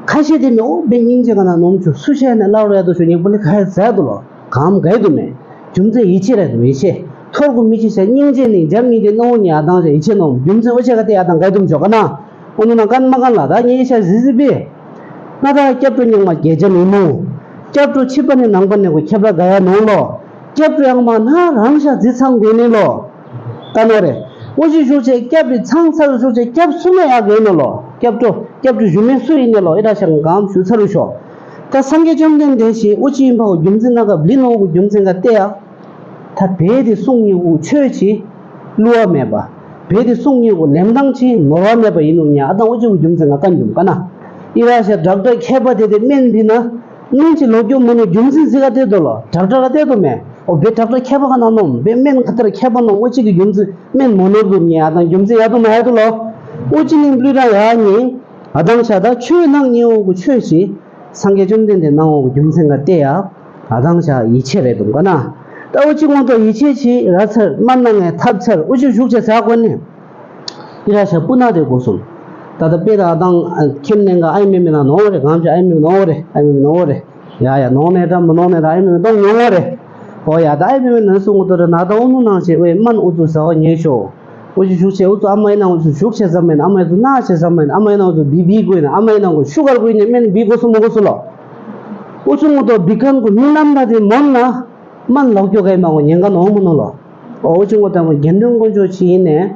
ཁ་ཤས་དེ་མེ་ཨོ་བེ་སྙིང་རྗེ་ག་ན་ནོམ་ཆོ་སུ་ཆེ་ན་ལ་རོ་ཡ་དུ་ཆོ་ཉེ་པུ་ལི་ག་ཡི་ཟ་དུ་ལོ། གང་ག་ཡི་དུ་མེ། རྒྱུ་མཚན་ཡིད་ཆེས་རེད་དུ་མེ་ཡིད་ཆེས། ཐོར་གུ་མི་ཆེ་ཆ་སྙིང་རྗེ་ནི་འཇམ་མི་དེ་ནོ་ཉེ་ཨ་དང་ཆ་ཡིད་ཆེས་ནོ་རྒྱུ་མཚན་ཨོ་ཆེ་ག་དེ་ཨ་དང་ག་ཡི་དུ་ཆོ་ག་ན། ཨོ་ནུ་ན་ཀན་མ་ཀན་ལ་ད་ངའི་ཤ་ཟི་ཟི་པི། ན་ད་སྐྱབས་འགྲོ་རྙིང་མ་རྒྱལ་ཅན་ཡིན་མོ། སྐྱབས་འགྲོ་ཕྱི་པ་ནི་ནང་པ་ནི་གོ་ཁྱབ་ར་ག་ཡ་ནོང་ལོ། སྐྱབས་འགྲོ་ཡང་མ་ན་རང་ཤ་ཟི་ཚང་དགོས་ནི་ལོ། ད་ནོ་རེ། ཨོ་ཞི་ཞུ་ཆེ་སྐྱབས་པི་ཚང་ཚར་ཞུ་ཆེ་སྐྱབས་སུ་ནོ་ཡ་གོས་ནོ་ལོ། སྐྱབས་འགྲོ་སྐྱབས་འགྲོ་ཞུ་མེ་སུ་ཡིན་ནི་ལོ་ཨི་ར་ཤ་གང་ཞུ་ཚར་ཞོ། ད་སངས་རྒྱས་བཅོམ་ལྡན་འདས་ཞེས་དབུ་ཅི་ཡིན་པའོ་རྒྱུ་མཚན་ན་ག་བླི་ནོ་གི་རྒྱུ་མཚན་ག་བལྟས་ཡ། ད་བལ་དེ་གསུང་ཉིད་གུ་ཆོས་ཅི་བསླུ་བ་མེད་པ། བལ་དེ་གསུང་ཉིད་གུ་ལེམ་སྟངས་ཅི་ནོར་བ་མེད་པ་ཡིན་ནོ་ཉ། ཨ་དང་དབུ་ཅི་གུ་རྒྱུ་མཚན་ག་ཀ་འཇུམ་ཀ་ན། ཨི་ར་ཤ་ཌག་ཊར་མཁས་པ་དེ་དེ་སྨན་བི་ན། སྨན་ཅི་ལོ་རྒྱུ་མ་ནི་རྒྱུ་མཚན་ཟི་ག་བལྟས་དོ་ལོ། ཌག་ཊར་ག་བལྟས་དོ་མེད། ཨོ་བལ་ཌག་ཊར་མཁས་པ་ག་ན་ནོམ་བལ་སྨན་ག་ཏར་མཁས་པ་ནོམ་དབུ་ཅི་གི་རྒྱུ་མཚན་སྨན་མོ་ནོར་དུ་ཉ། ཨ་དང་རྒྱུ་མཚན་ཡ་དུ་མ་ཡ་དུ་ལོ། དབུ་ཅི་ནི་བླུ་ར་ཡ་ཉི། ཨ་དང་ཤ་ད་ཆོས་ནང་ཉི་འོ་གུ་ཆོས་ཅི། སངས་རྒྱས་བཅོམ་ལྡན་འདས་གནང་བའི་རྒྱུ་མཚན་ག་བལྟས་ཡ། ཨ་དང་ཤ་ཡིད་ཆེས་རེད་འདུག་ག་ན། ད་འུ་ཅི་ངོ་ཏོ་ཡིད་ཆེས་ཆེ་ར་ཚར་མ་གནང་ངས་ཐབས་ཚར་འུ་ཅི་བཞུགས་ཆེ་ཟ་དགོས་ནི། ཡི་ར་ཤ་སྤུ་ན་དེ་གོ་སོང་། ད་ད་དཔེ་ད་ཨ་དང་ཁྱིམ་ནས་ག་ཨའི་མེ་མེ་ན་ནོ་རེ་གང་ཅི་ཨའི་མེ་མེ་ནོ་རེ་ཨའི་མེ་མེ་ནོ་རེ། ཡ་ཡ་ནོ་ནས་ད་མ་ནོ་ནས་ད་ཨའི་མེ་མེ་གཏོང་ཉོ་ངོ་རེ། ཨོ་ཡ་ད་ཨའི་མེ་མེ་ན་སུ་ངོ་ཏོ་རེ་ན་ད་འུ་ནུ་ནང་ཆེ་ཝེ་མན་འུ་ཚུ་ཟ་བ་ཉེ་ཤོ། འུ་ཅི་བཞུགས་ཆེ་འུ་ཚོ་ཨ་མ་ཡིན་ན་འུ་ཚོ་བཞུགས་ཆེ་ཟ་མེད་ཨ་མ་ཡིན་ཚོ་ན་ཆེ་ཟ་མེད་ཨ་མ་ཡིན་ན་འུ་ཚོ་བི་བི་དགོས་ན་ཨ་མ་ཡིན་ན་འུ་ཚོ་ཤུ་གར་དགོས་ན་སྨན་བི་དགོས་སུ་མ་དགོས་སུ་ལོ། འུ་ཚོ་ངོ་ཏོ་བི་ཁན་གོ་མི་རྣམ་པ་དེ་མོན་ན་སྨན་ལོག་སྐྱོ་གའི་མ་གོ་ཉེན་ཁ་ནོ་མོ་ནོ་ལོ། འུ་ཅི་ངོ་ཏོ་དགེ་འདུན་དཀོན་མཆོག་ཅི་ཡིན་ནས།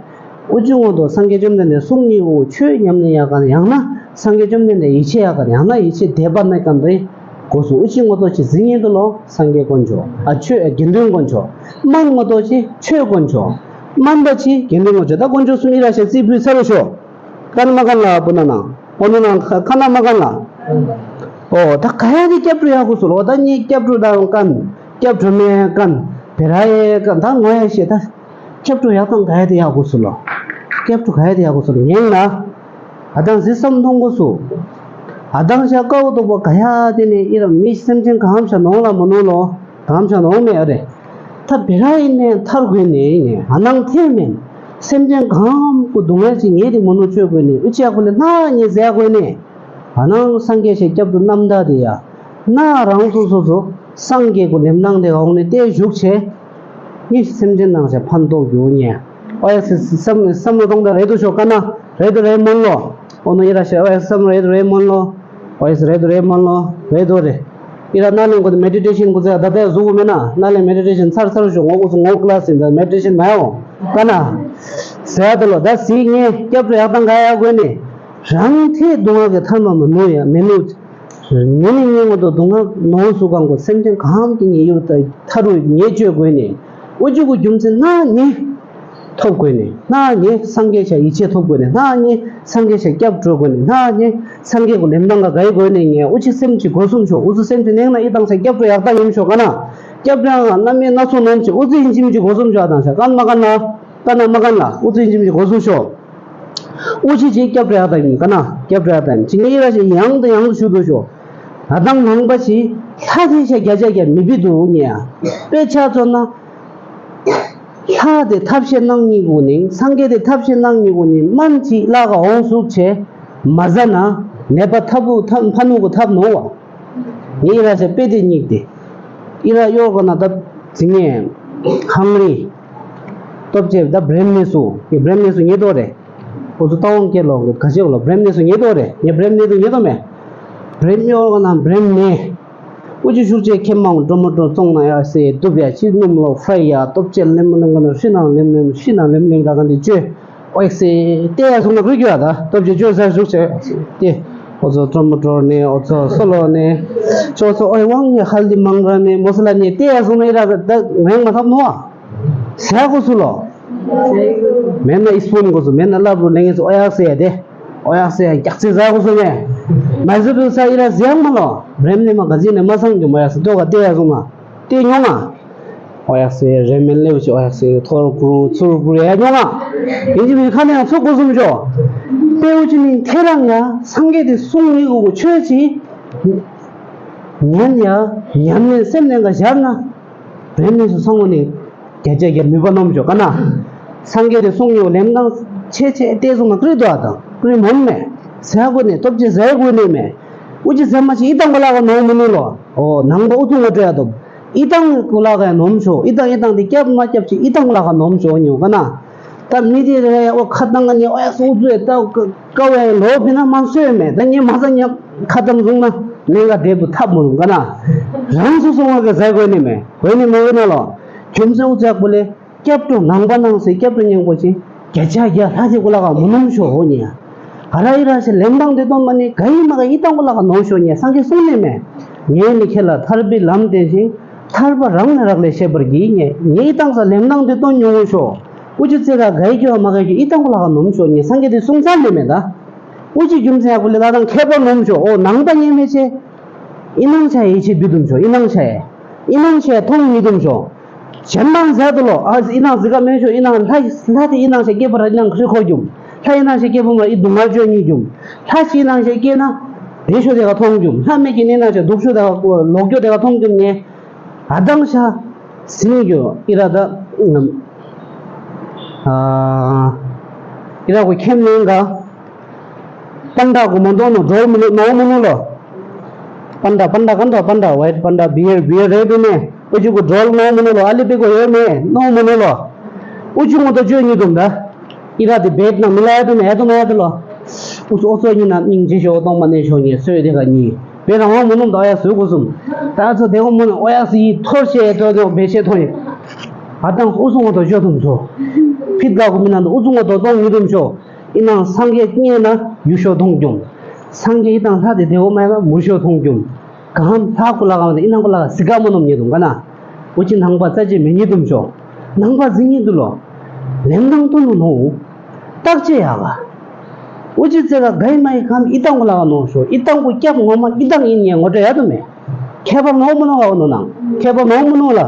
འུ་ཅི་ངོ་ཏོ་སངས་རྒྱས་བཅོམ་ལྡན་འདས་གསུང་ཉིད་འོ་ཆོས་ཉམས་ལེན་ཡག་ག་ཡང་ན་སངས་རྒྱས་བཅོམ་ལྡན་འདས་ཡིད་ཆེས་ཡག་ག་ཡང་ན་ཡིད་ཆེས་དད་པ་ནས་ག་འདྲ། གོ་སོང་། འུ་ཅི་ངོ་ཏོ་ཅི་ཟིན་ཡིན་དུ་ལོ་སངས་རྒྱས་དཀོན་མཆོག་ཨ་ཆོས་དགེ་འདུན་དཀོན་མཆོག་སྨན་ངོ་ཏོ་ཅི་ཆོས་དཀོན་མཆོག་སྨན་པ་ཅི་དགེ་འདུན་དཀོན་མཆོག་ད་དཀོན་མཆོག་གསུམ་ཡི་ར་ཤ་རྩིས་འབུལ་ཚར་རོ་ཤོ། ཀན་མ་ཀན་ལ་པུ་ན་ན། ཨོ་ནུ་ན་ཁ་ན་མ་ཀན་ལ། ཨོ་ད་ག་ཡ་གི་སྐྱབས་འགྲོ་ཡག་གོ་སོ་ལོ། ད་ངའི་སྐྱབས་འགྲོ་ད་ཀན། སྐྱབས་འགྲོ་མེད་ཀན། བེ་ར་ཡེ་ཀན་ད་ངོ་ཡ་ཤེ་ད། སྐྱབས་འགྲོ་ཡག་དང་ག་ཡ་དེ་ཡག་གོ་སོ་ལོ། སྐྱབས་འགྲོ་ག་ཡ་དེ་ཡག་གོ་སོ་ལོ་ངན་ན། ཨ་དང་ཟི་སམ་མཐོང་གོ་སོ། ཨ་དང་ཤ་ཀའོ་དོ་པོ་ག་ཡ་དེ་ནས་ཨི་ར་མི་སེམས་ཅན་གང་ཤ་ནོང་ལ་མ་ནོ་ལོ། གང་ཤ་ནོང་མེ་ཨ་རེ། ད་བེ་ར་ཡིན་ནས་ཐར་དགོས་ནས་ཨ་ནང་ཐེ་མེན། སེམས་ཅན་གང་གུ་སྡུག་བསྔལ་ཅིག་ཉེ་དེ་མ་ནོ་བཅོས་དགོས་ནས་ཨུ་ཅག་གུ་ལས་ན་ཉེ་ཟེར་དགོས་ནས། ཨ་ནང་སངས་རྒྱས་ཤེས་སྐྱབས་འགྲོ་རྣམ་དག་དེ་ཡ། ན་རང་སོ་སོ་སོ་སངས་རྒྱས་གུ་ལེམ་ནང་དེ་འོང་ནས་བལྟས་བཞུགས་བྱས། ངས་སེམས་ཅན་ནང་ཞེས་ཕན་ཐོགས་རྒྱུ་ཉེ། ཨོ་ཡ་སི་སི་བསམ་བསམ་བློ་གཏོང་དང་རེད་དོ་ཤོ་ཀ་ན་རེད་དོ་རེད་མོན་ལོ། ཨོ་ནོ་ཡི་ར་ཤེས་ཨོ་ཡ་སི་བསམ་བློ་རེད་དོ་རེད་མོན་ལོ། ཨོ་ཡ་སི་རེད་དོ་རེད་མོན་ལོ་རེད་དོ་རེད། ཡི་ར་ན་ལེན་གོ་དེ་མེ་ཌི་ཊེ་ཤན་གོ་ཚེ་ད་ལྟ་ཡ་བཟོ་གོ་མེད་ན་ན་ལེན་མེ་ཌི་ཊེ་ཤན་ཚར་ཚར་ཤོ་ངོ་གོ་སོ་ངོ་ཀི་ལ་སི་ད་མེ་ཌི་ཊེ་ཤན་མ་ཡོང་ཀ་ན། ཟེར་ཡ་དོ་ལོ་ད་སི་ངས་སྐྱབས་རེ་ཡག་དང་ག་ཡ་གོ་ནི། རང་ཐེ་སྡུག་བསྔལ་གྱི་ཐར་མ་མི་ནུ་ཡ་མི་ནུ། ཉེ་ནི་ཉེ་ངོ་དོ་སྡུག་བསྔལ་ནོར་སུ་གང་གོ་སེམས་ཅན་གང་གི་ཉེ་ཡུལ་དུ་ཐར་རུ་ཉེ་བཅོས་དགོས་ནས། འུ་ཅུ་གུ་རྒྱུ་མཚན་སྣ་ཉེ་ཐོབ་དགོས་ནས་སྣ་ཉེ་སངས་རྒྱས་ཆ་ཡིད་ཆེས་ཐོབ་དགོས་ནས་སྣ་ཉེ་སངས་རྒྱས་ཆ་སྐྱབས་འགྲོ་དགོས་ནས་སྣ་ཉེ་སངས་རྒྱས་གུ་ལེམ་ནང་ག་གའི་དགོས་ནས་ངས་འུ་ཅི་སེམས་ཀྱི་སྒོ་གསུམ་ཤོག་འུ་ཚུ་སེམས་ཀྱི་ནང་ན་ཡི་དང་ཆ་སྐྱབས་འགྲོ་ཡག་དང་ཡིན་ཤོག་ག་ན་སྐྱབས་རང་ང་རྣམ་སྨིན་སྣ་ཚོགས་ནོམ་ཆེ་འུ་ཚུ་ཡིན་ཅིམ་གྱི་སྒོ་གསུམ་ཤོག་དང་ཆ་ཀན་མ་ཀན་ལ་ཀན་ན་མ་ཀན་ལ་འུ་ཚུ་ཡིན་ཅིམ་གྱི་སྒོ་གསུམ་ཤོག་འུ་ཅི་ཅིག་སྐྱབས་རེ་ཡག་དང་ཡིན་ཀ་ན་སྐྱབས་རེ་ཡག་དང་ཡིན་ཅི་ངའི་ར་ཞིག་ཡང་དང་ཡང་དུ་ཞུ་དོ་ཤོ། ང་དང་ནང་པ་ཞིག་ལྷ་དེ་ཤ་རྒྱ་ཆ་རྒྱ་མི་བི་འདུག་ཉེ་ཡ། དཔེ་ཆ་ཚོ་ན། ལྷ་དེ་ཐབས་ཤེས་གནང་ཉིད་གུ་ནི་སངས་རྒྱས་དེ་ཐབས་ཤེས་གནང་ཉིད་གུ་ནི་སྨན་ཅིག་བླ་ག་འོང་ཟུག་བྱས་མ་ཟ་ན་ནད་པ་ཐབ་བུ་ཐབ་ཕ་ནུ་གུ་ཐབ་ནོ་བ། ངའི་ར་ཞིག་དཔེ་དེ་སྙིགས་ཏེ། ཨི་ར་གཡོར་ག་ན་ད་ཟིང་ངེ་ཧང་རི། སྟོབས་ཆེ་ད་བྲེམ་ནས་སུ་ཡི་བྲེམ་ནས་སུ་ཉེ་དོ་རེད། ཁོ་ཚོ་ལྟ་འོང་སྐད་ལོ་ག་ཆེ་ལོ་བྲེམ་ནས་སུ་ཉེ་དོ་རེད་ཉེ་བྲེམ་ནས་སུ་ཉེ་དོ་མེད། བྲེམ་གཡོར་ག་ན་བྲེམ་ནས། ཀུ་ཅི་ཤུགས་ཆེ་ཁེམ་མང་འགྲོ་མོ་འགྲོ་བཙོང་ན་ཡ་སེ་དུབ་ཡ་ཕྱི་སྣུམ་ལོ་ཧྥ་རའི་ཡ་སྟོབས་ཆེ་ལེམ་མོ་ལེམ་ག་ན་ཧྲི་ནང་ལེམ་ལེམ་ཧྲི་ནང་ལེམ་ལེམ་ར་ག་འདི་བཅོས། ཨོ་ཡ་སེ་ལྟེ་ཡ་སོང་ན་རུ་རྒྱུ་ཡ་ད་སྟོབས་ཆེ་བཅོས་ས་ཤུགས་ཆེ་ཏེ། ཨོ་ཚོ་ཀྲོ་མོ་ཀྲོ་ནེ་ཨོ་ཚོ་སོ་ལོ་ནེ། ཅོ་ཚོ་ཨོ་ཡ་ཝང་ཡ་ཧལ་དི་མང་ར་ནེ་མོ་སི་ལ་ནེ་ལྟེ་ཡ་སོང་ན་ཡ་ར་ད་ངན་མ་ཐབ་ནོ་ཨ། ཟ་གོ་སུ་ལོ། མེན་ན་ཨི་སྤུན་གོ་སུ་མེན་ན་ལབ་རུ་ལེང་ངེ་སུ་ཨོ་ཡ་སེ་ཡ་དེ། ཨོ་ཡ་སེ་ཡ་རྒྱག་ཚེ་ཟ་གོ་སུ་མེ། མ་ཟི་བུ་ས་ཡི་ར་ཟེ་ཡང་མ་ལོ། བྲེམ་ནེ་མ་ག་ཟི་ནེ་མ་སང་གི་མ་ཡ་སེ་ཏོ་ག་ལྟེ་ཡ་སོང་ན། ལྟེ་ཉོ་ང་། ཨོ་ཡ་སེ་རེ་མེན་ལེ་བ་ཆི་ཨོ་ཡ་སེ་ཐོར་གུ་རུ་ཚུར་གུ་རུ་ཡ་ཉོ་ང་། ཡིན་གྱི་མི་ཁ་ནས་ཡང་ཚུགས་དགོས་སུམ་ཅོ། དཔེ་འུ་ཅི་ནི་ཐེ་རང་ཡ་སངས་རྒྱས་དེ་གསུང་མི་གུ་གུ་ཆོས་ཅི། ཉན་ཡ་ཉམས་ལེན་སེམས་ལེན་ག་བཞག་ན། བྲེམ་ནེ་སུ་སང་གོ་ནི། བརྒྱ་ཆ་བརྒྱ་ནུས་པ་སྣོམ་ཆོག་ག་ན། སངས་རྒྱས་དེ་གསུང་ཡོད་ལེམ་དང་ཆེ་ཆེ་ལྟས་སོང་ན་ཀྲི་དོ་ཨ་དང་ཀྲི་མོན་མེ། ཟ་དགོས་ནས་སྟོབས་ཆེ་ཟ་དགོས་ནས་མེ། ཨུ་ཅི་ཟ་མ་ཆེ་ཨི་དང་གོ་ལ་ག་ནོ་མི་ནུ་ལོ། ཨོ་ནང་པ་ཨུ་ཐུ་ངོ་སྤྲོད་ཡ་དོ། ཨི་དང་གོ་ལ་ག་ཡ་ནོམ་ཆོག་ཨི་དང་ཨི་དང་དེ་སྐྱབས་མ་སྐྱབས་ཆེ་ཨི་དང་གོ་ལ་ག་ནོམ་ཆོག་ཉོ་ག་ན། ད་མི་དེ་རེ་ཡ་ཨོ་ཁ་དང་ག་ནས་ཨོ་ཡ་སོ་ཨུ་ཚུ་ཡ་ད་ཀ་བའི་ལོ་ཕི་ན་མ་སོས་མེ་ད་ཉེ་མ་ས་ཉ་ཁ་དང་བཟུང་ན་ནེ་ག་དེ་བུ་ཐབ་མོ་རུང་ག་ན། རང་སོ་སོ་ངོ་ག་ཟ་དགོས་ནས་མེ་གོས་ནས་མོ་ག་ན་ལོ། ཁྱོད་ཚོ་ཨུ་ཚུགས་པོ་ལས། སྐྱབས་འགྲོ་ནང་པ་ནང་སེ་སྐྱབས་འགྲོ་སྙིང་པོ་ཅིག་བརྒྱ་ཆ་བརྒྱ་ལྷ་ཅིག་གོ་ལ་ག་མུ་ནུམ་ཤོ་ཧོ་ཉེ། ཧ་ར་ཨི་ར་ཤེ་ལེམ་དང་དེ་དོན་མ་ནི་ག་ཡི་མ་ག་ཨི་དང་གོ་ལ་ག་ནོ་ཤོ་ཉེ་སངས་རྒྱས་གསུང་ནས་མེ། ངས་ནི་ཁྱེད་ལ་ཐར་པའི་ལམ་བསྟན་ཞིང་། ཐར་པ་རང་ནི་རག་ལས་ཤེས་པར་གྱིས། ངས་ངའི་ཏང་ས་ལེམ་ནང་དེ་སྟོན་མྱོང་ངོ་ཤོ། ཨུ་ཅི་ཙེ་ག་གའི་ཀྱོ་མ་གའི་ཀྱོ་ཨི་ཏང་གོ་ལ་ག་ནོམ་ཤོ། ངས་སངས་རྒྱས་དེ་གསུང་ཚར་ནས་མེད་ད། ཨུ་ཅི་རྒྱུ་མཚན་ཡག་པོ་ལས་ད་དང་ཁྱད་པར་ནོམ་ཤོ། ཨོ་ནང་པ་ཉན་མེད་ཆེ། ཨི་ནང་ཆ་ཡེ་ཆེ་བི་དུམ་ཤོ། ཨི་ནང་ཆ་ཡེ། ཨི་ནང་ཆ་ཡེ་ཐོང་མི་དུམ་ཤོ། ཞན་མང་ཟད་དུ་ལོ། ཨ་ཨི་ནང་ཟི་ག་མེན་ཤོ། ཨི་ནང་ལྷ་ལྷ་དེ་ཨི་ནང་ཆ་སྐྱེ་བ་ར་ཨི་ནང་ཁྲི་ཁོ་རྒྱུམ། ལྷ་ཨི་ནང་ཆ་སྐྱེ་བ་མ་ཨི་དུང་ངར་ཅོ་ཉི་རྒྱུམ། ལྷ་ཞི་ཨི་ནང་ཆ་སྐྱེ་ན་རེ་ཤོ་དེ་ག་ཐོང་རྒྱུམ། ལྷ་མེད་ཀྱི་ནི་ནང་ཆ་དུག་ཤོ་དེ་ག་ལོག་ཀྱོ་དེ་ག་ཐོང་རྒྱུམ་ནས། ཨ་དང་ཤ་སིང་གྱོ་ཨི་ར་ད། ཨ་ཨི་ར་གོ་ཁྱེམ་ནང་ག་པན་ཌ་གོ་མོ་དོ་ནོ་ཌོལ་མི་ནོ་མོ་ནོ་ལོ། པན་ཌ་པན་ཌ་ག་འདྲ་པན་ཌ་ཝའི་ཊི་པན་ཌ་བི་ཡར་བི་ཡར་རེ་དུ་ནེ་ཨོ་ཅི་གོ་ཌོལ་ནོ་མོ་ནོ་ལོ། ཨ་ལི་པི་གོ་ཡོ་ནེ་ནོ་མོ་ནོ་ལོ། ཨོ་ཅི་ངོ་དོ་ཅོ་ཉི་དུམ་ད། ཨི་ར་དི་བེད་ན་མི་ལ་ཡ་དུ་ནེ་ཡ་དུ་ནེ་ཡ་དུ་ལོ། ཨུ་ཚོ་ཨོ་ཚོ་ཉི་ན་སྙིང་རྗེ་ཤོ་གཏོང་མ་ནེ་ཤོ་ཉེ་སོས་དེ་ག་ཉི་བེད་རང་བ་མོ་ནོ་ད་ཡ་སོས་གོ་སུམ། ད་ཚོ་དེ་གོ་མོ་ནོ་ཨོ་ཡ་སི་ཐོར་ཤེ་ཏོ་ནོ་བེད་ཤེ་ཐོ་ཉི། ཨ་དང་ཨུ་ཚོ་ངོ་དོ་ཅོ་དུམ་ཚོ། ཕིད་ག་གོ་མི་ན་དུ་ཨུ་ཚོ་ངོ་དོ་གཏོང་ཉི་དུམ་ཤོ། ཨི་ནང་སངས་རྒྱས་བརྙེས་ན་ཡུལ་ཤོ་མཐོང་རྒྱུམ། སངས་རྒྱས་ཨི་དང་ལྷ་དེ་དེ་འོ་མ་ཡིན་ན་མུ་ཤོ་མཐོང་རྒྱུམ། གང་ལྷ་ཀུ་ལ་གང་དེ་ཨི་ནང་ཀུ་ལ་ག་སི་ཀ་མོ་ནོམ་ཉེ་དུམ་ག་ན། འུ་ཅི་ནང་པ་རྩ་ཅི་མི་ཉེ་དུམ་ཤོ། ནང་པ་ཟི་ཉེ་དུ་ལོ། ལེན་དང་དུ་ནུ་ནོ། བརྟག་ཅེ་ཡ་ག་འུ་ཅི་ཙེ་ག་གའི་མ་ཡི་གམ་ཨི་དང་ཀུ་ལ་ག་ནོ་ཤོ། ཨི་དང་ཀུ་སྐྱབས་ངོ་མ་ཨི་དང་ཡིན་ཉེ་ངོ་སྤྲོད་ཡ་དུ་མེ། ཁྱད་པར་ནོ་མོ་ནོ་ག་ནོ་ནང་ཁྱད་པར་ནོ་མོ་ནོ་ལ།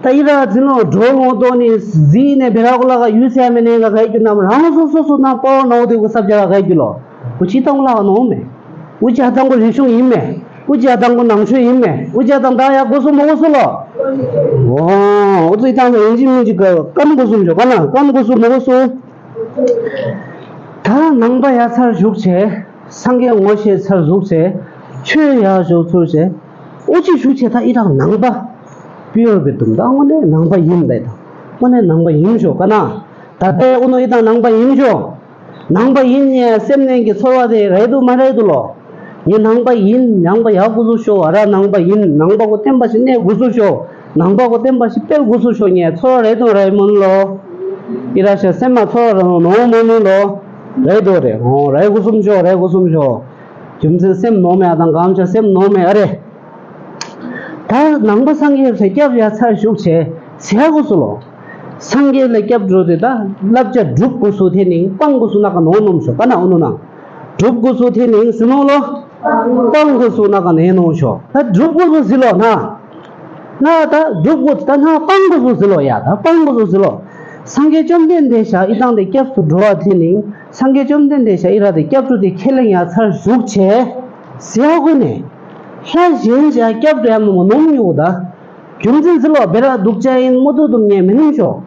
ད་ཨི་ར་ཛི་ནོ་འགྲོ་ངོ་ཏོ་ནི་ཟི་ནེ་བེ་ར་ཀུ་ལ་ག་ཡུལ་ཚད་མེ་ནེ་ག་ག་ཡི་ཀྱུ་ནམ་རང་སོ་སོ་སོ་ན་པོ་ནོ་དེ་གུ་སབ་ཇ་ག་ག་ཡི་ཀྱུ་ལོ། ཨུ་ཅི་ཏང་ཀུ་ལ་ག་ནོ་མེ། ཨུ་ཅི་ཨ་ཏང་ཀུ་རིག་གཞུང་ཡིན་མེ། ཨུ་ཅི་ཨ་ཏང་ཀུ་ནང་ཆོས་ཡིན་མེ། ཨུ་ཅི་ཨ་ཏང་ད་ཡ་གོ་སུ་མོ་གོ་སུ་ལོ། ཨོ་ཨུ་ཅི་ཏང་ཀུ་ཡིན་ཅི་མིན་ཅི་ག་ཀམ་གོ་སུ་མོ་ཅོ་ག་ན་ཀམ་གོ་སུ་མོ་གོ་སུ། ད་ནང་པ་ཡ་ཚར་བཞུགས་ཆེ། སངས་རྒྱས་ངོ་ཤེས་ཚར་ཟུག་ཚེ། ཆོས་ཡག་ཞོག་ཚུལ་ཚེ། ཨོ་ཅི་ཞུ་ཆེ་ད་ཨི་རང་ནང་པ། པིའོར་བི་དུམ་ད་དངོས་གནས་ནང་པ་ཡིན་ད་ད། དངོས་གནས་ནང་པ་ཡིན་ཞོ་ག་ན། ད་ལྟའི་ཨོ་ནོ་ཨི་དང་ནང་པ་ཡིན་ཞོ། ནང་པ་ཡིན་ཉེ་སེམས་ནན་གྱི་ཚོར་བ་དེ་རེད་དུ་མ་རེད་དུ་ལོ། ངས་ནང་པ་ཡིན། ནང་པ་ཡག་དགོས་སུ་ཤོ། ཨ་ར་ནང་པ་ཡིན། ནང་པ་གོ་བསྟན་པ་ཞིག་གནས་དགོས་སུ་ཤོ། ནང་པ་གོ་བསྟན་པ་ཞིག་སྤེལ་དགོས་སུ་ཤོ། ངས་ཚོར་བ་རེད་དུ་རེད་མོན་ལོ། ཨི་ར་ཤ་སེམས་མ་ཚོར་ར་ནོ་མོ་ནི་ལོ། རེད་དོ་རེད། ཨོ་རེད་གོ་སུམ་ཤོ། རེད་གོ་སུམ་ཤོ། རྒྱུ་མཚན་སེམས་ནོ་མེ་ཨ་དང་གང་ཆ་སེམས་ནོ་མེ་ཨ་རེ། ད་ནང་པ་སངས་རྒྱས་སེ་སྐྱབས་ཡ་ཚར་ཞུགས་ཆེ་ཟེར་གོ་སུ་ལོ། སངས་རྒྱས་ལ་སྐྱབས་འགྲོ་དེ་ད་བསླབ་བྱ་སྒྲུབ་དགོས་སུ་དེ་ནི་སྤང་དགོས་སུ་ན་ག་ནོ་ནོམ་ཤོ་ག་ན་ཨོ་ནོ་ན། སྒྲུབ་དགོས་སུ་དེ་ནི་སི་ནོ་ལོ། སྤང་དགོས་སུ་ན་ག་ནེ་ནོ་ཤོ། ད་སྒྲུབ་དགོས་སུ་ཟི་ལོ་ན། ང་ད་སྒྲུབ་དགོས་ད་ང་སྤང་དགོས་སུ་ཟི་ལོ་ཡ། ད་སྤང་དགོས་སུ་ཟི་ལོ། སངས་རྒྱས་བཅོམ་ལྡན་འདས་ཤ་ཨི་དང་དེ་སྐྱབས་སུ་འགྲོ་བ་དེ་ནི་སངས་རྒྱས་བཅོམ་ལྡན་འདས་ཤ་ཨི་ར་དེ་སྐྱབས་འགྲོ་དེ་ཁས་ལེན་ཡ་ཚར་ཞུགས་ཆེ་ཟེར་གོ་ནས། ལྷ་གཞན་ཞ་སྐྱབས་འགྲོ་ཡ་མོ་མོ་ནོམ་ཉུག་ད། རྒྱུ་མཚན་ཟི་ལོ་བེ་ར་སྡུག་ཅག་ཡིན་མོ་ཏུ་དུམ་ཉེ་མི་ནིང་ཤོ།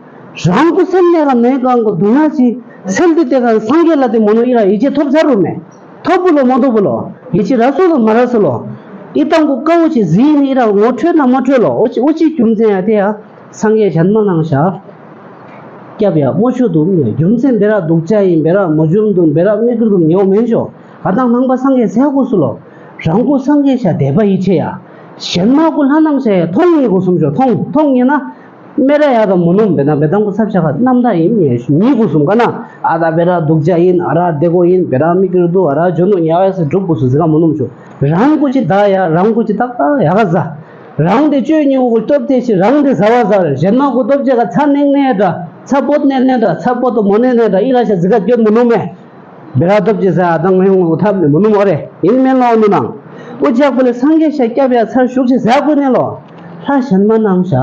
རང་གོ་སེམས་ནས་ག་ནས་གང་གོ་སྡུག་ན་ཅི། སེམས་དེ་དེ་ག་སངས་རྒྱས་ལ་དེ་མོ་ནོ་ཨི་ར་ཡི་ཅེ་ཐོབ་ཚར་རུ་མེ། ཐོབ་བུ་ལོ་མོ་ཐོབ་བུ་ལོ། ཡི་ཅེ་ར་སོ་ལོ་མ་ར་སོ་ལོ། ཨི་ཏང་གོ་ཀ་བོ་ཅི་ཟི་ནི་ཨི་ར་ངོ་འཕྲོད་ན་མ་འཕྲོད་ལོ། ཨོ་ཅི་ཨོ་ཅི་རྒྱུ་མཚན་ཡ་དེ་ཡ། སངས་རྒྱས་གཞན་མ་ནང་ཤ། སྐྱབས་ཡ་མོ་ཆུ་དུམ་ཉེ་རྒྱུ་མཚན་བེ་ར་སྡུག་ཅག་ཡིན་བེ་ར་མོ་འཇུམ་དུམ་བེ་ར་མི་ཀིར་དུམ་ཉེ་འོ་མེན་ཤོ། ཨ་དང་ནང་པ་སངས་རྒྱས་ཟེར་གོ་སུ་ལོ། རང་གོ་སངས་རྒྱས་ཤ་དད་པ་ཡི་ཆེ་ཡ། གཞན་མ་གོ་ལྷ་ནང་ཤ་ཡ་མཐོང་ཉེ་གོ་སུམ་ཤོ་མཐོང་མཐོང་ཉེ་ན། མེ་ར་ཡ་དང་མོ་ནོམ་བེ་དང་བེ་དང་གོ་ཚབ་ཤ་ཁ་རྣམ་དག་ཡིན་ཉེ་ཉི་གོ་སུམ་ག་ན། ཨ་ད་བེ་ར་སྡུག་ཅག་ཡིན། ཨ་ར་དེ་གོ་ཡིན། བེ་ར་མི་ཀིར་དུ། ཨ་ར་ཇོ་ནོ་ཉ་ཡ་སི་སྒྲུབ་གོ་སུ་ཟི་ག་མོ་ནོམ་ཤོ། རང་གོ་ཅི་ད་ཡ། རང་གོ་ཅི་ཏག་ཏག་ཡ་ག་ཟ། རང་དེ་བཅོས་ཉེ་གོ་སྟོབས་དེ་ཤི་རང་དེ་ཟ་བ་ཟ་རེ། གཞན་མ་གོ་སྟོབས་ཅེ་ག་ཚ་ནེང་ནེ་འདྲ། ཚ་པོ་ནེ་ནེ་འདྲ། ཚ་པོ་ཏོ་མོ་ནེ་ནེ་འདྲ། ཨི་ར་ཤ་ཟི་ག་བཅོས་མོ་ནོམ་མེ། བེ་ར་སྟོབས་ཅེ་ཟ་ཨ་དང་ངའི་ངོ་ཐབས་ནི་མོ་ནུ་མོ་རེ་ཡིན་མེད་ལོ་ནུ་ནང་། ཨོ་ཅག་པོ་ལས་སངས་རྒྱས་ཤ་སྐྱབས་ཡ་ཚར་ཞུགས་ཤིག་ཟ་དགོས་ནས་ལོ། ལྷ་གཞན་མ་ནང་ཤ་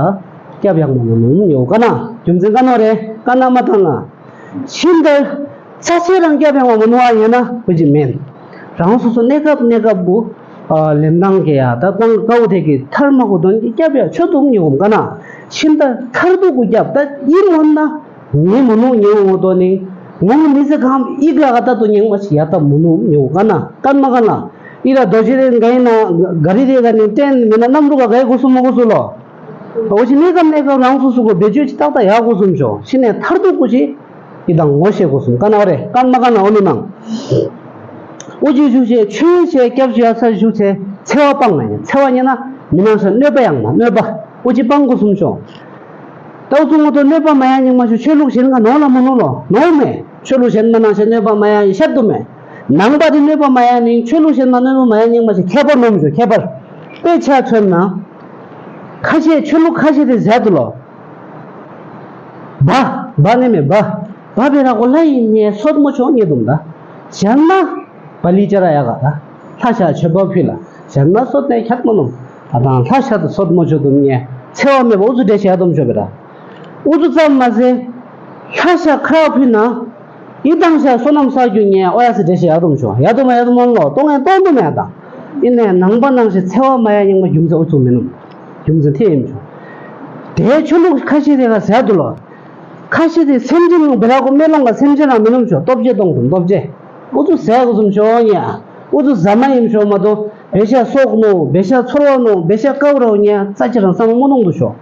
སྐྱབས་ཡག་མོ་ནུ་ནུ་ཡོ་ཀ་ན། རྒྱུ་མཚན་ཀ་ནོ་རེ་ཀ་ན་མ་ཐང་ང་། ཤིན་ཏུ་ཚ་ཆེ་རང་སྐྱབས་ཡག་མོ་མོ་ནུ་བ་ཡིན་ན་བུ་ཅི་མེན། རང་སོ་སོ་གནས་སྐབས་གནས་སྐབས་བུ། ལེན་དང་གི་ཡ་ད་ཏང་ཀའུ་ཐེ་གི་ཐར་མ་གོ་དོན་གི་སྐྱབས་ཡག་ཆོ་དུ་ཉོ་ཀ་ན། ཤིན་ཏུ་ཐར་དུ་གུ་སྐྱབས་ད་ཡིན་མོ་ན། ངའི་མོ་ནུ་ཉེ་འོ་དོ་ནི། ངོ་མི་ཟེ་གམ་ཨི་ག་ག་ད་དུ་ཉེ་མ་ཞིག་ཡ་ད་མོ་ནུ་ཉེ་འོ་ཀ་ན་ཀན་མ་ཀ་ན། ཨི་ར་རྡོ་རྗེ་རེ་འགའ་ཡིན་ན་ག་རི་རེ་ག་ནི་ཏན་མི་ན་གནམ་རུ་ག་གའི་གོ་སུ་མོ་གོ་སུ་ལོ། འོ་ཞི་ནི་ཀམ་ནེ་ཀ་རང་སུ་སུ་གོ་བེ་ཅོ་ཅི་ཏག་ཏག་ཡ་གོ་སུམ་ཤོ་ཤི་ནེ་ཐར་དུ་གོ་ཞི། ཨི་དང་ངོ་ཤེས་གོ་སུམ་ཀ་ན་འོ་རེ་ཀན་མ་ཀ་ན་འོ་ནུ་ནང་། འོ་ཅི་ཞུ་ཤེ་ཆོས་ཤེ་སྐྱབས་ཤེ་ཡ་ས་ཞུ་ཆེ་འཚེ་བ་སྤང་ན་ཡ་འཚེ་བ་ཉེ་ན་མི་ནང་ས་གནོད་པ་ཡང་ན་གནོད་པ་འོ་ཅི་སྤང་གོ་སུམ་ཤོ། ཏའུ་ཚུ་ངོ་དོ་གནོད་པ་མ་ཡ་ཉིང་མ་ཞུ་ཆོས་ལུགས་གཞན་ག་ནོ་ལ་མ་ནོ་ལོ་ནོ་མེ། ཆོས་ལུགས་གཞན་མ་ནང་ཞེ་གནོད་པ་མ་ཡ་ཡི་ཤར་དུ་མེ། ནང་པ་དེ་གནོད་པ་མ་ཡ་ནིང་ཆོས་ལུགས་གཞན་མ་གནོད་པ་མ་ཡ་ཉིང་མ་ཞེ་ཁྱད་པར་ནོམ་ཞུ་ཁྱད་པར། དཔེ་ཆ་མཚོན་ན། ཁ་ཤས་ཆོས་ལུགས་ཁ་ཤས་དེ་ཟེར་འདུག་ལོ། བ། བ་ནི་མེད་བ། བ་བེ་ར་གོ་ལ་ཡིན་ནས་སོད་མོ་ཆོག་ཉེ་དུམ་ད། ཞན་མ། བ་ལི་ཅ་ར་ཡ་ག་ད། ལྷ་ཤ་ཆོས་པ་ཕི་ལ། ཞན་མ་སོད་ནས་ཁྱག་མོ་ནོམ། ཨ་དང་ལྷ་ཤ་དུ་སོད་མོ་ཆོག་དུམ་ཉེ། འཚེ་བ་མེད་པ་ཨུ་ཚུ་འདྲེ་ཤ་ཡ་དུམ་ཆོག་བེ་ར། ཨུ་ཚུ་ཙམ་མ་ཟད། ལྷ་ཤ་ཁ་ཕི་ན། ཡི་དང་ཤ་སོ་ནམ་ས་རྒྱུ་ཉེ་ཨོ་ཡ་སི་འདྲེ་ཤ་ཡ་དུམ་ཆོག་ཡ་དུམ་ཡ་དུམ་མོ་ལོ་ཏོང་ཡ་ཏོང་དུམ་ཡ་དང་། ཡིན་ནས་ནང་པ་ནང་བཞིན་འཚེ་བ་མ་ཡ་ཉིན་མ་རྒྱུ་མཚན་ཨུ་ཚུ་མི་ནོམ། རྒྱུ་མཚན་ཐེ་ཡིན་ཆོག་དེའི་ཆོས་ལུགས་ཁ་ཤས་དེ་ག་ཟེར་འདུག་ལོ། ཁ་ཤས་དེ་སེམས་ཅན་ལུང་བེ་ལ་གོ་སྨོན་ལམ་ག་སེམས་ཅན་རང་མི་ནོམ་ཆོག་སྟོབས་ཆེ་གཏོང་དུ་སྟོབས་ཆེ། ཨུ་ཚུ་ཟས་གོ་སུམ་ཆོག་ཉེ། ཨུ་ཚུ་ཟ་མ་ཡིན་ཆོག་མ་གཏོགས་བེ་ཤ་སོག་ནོ་བེ་ཤ་ཚོར་བ་ནོ་བེ་ཤ་ཀའུ་རོ་ཉེ་རྩ་ཆེ་རང་བསམ་མོ་གཏོང་དུ་ཆོག་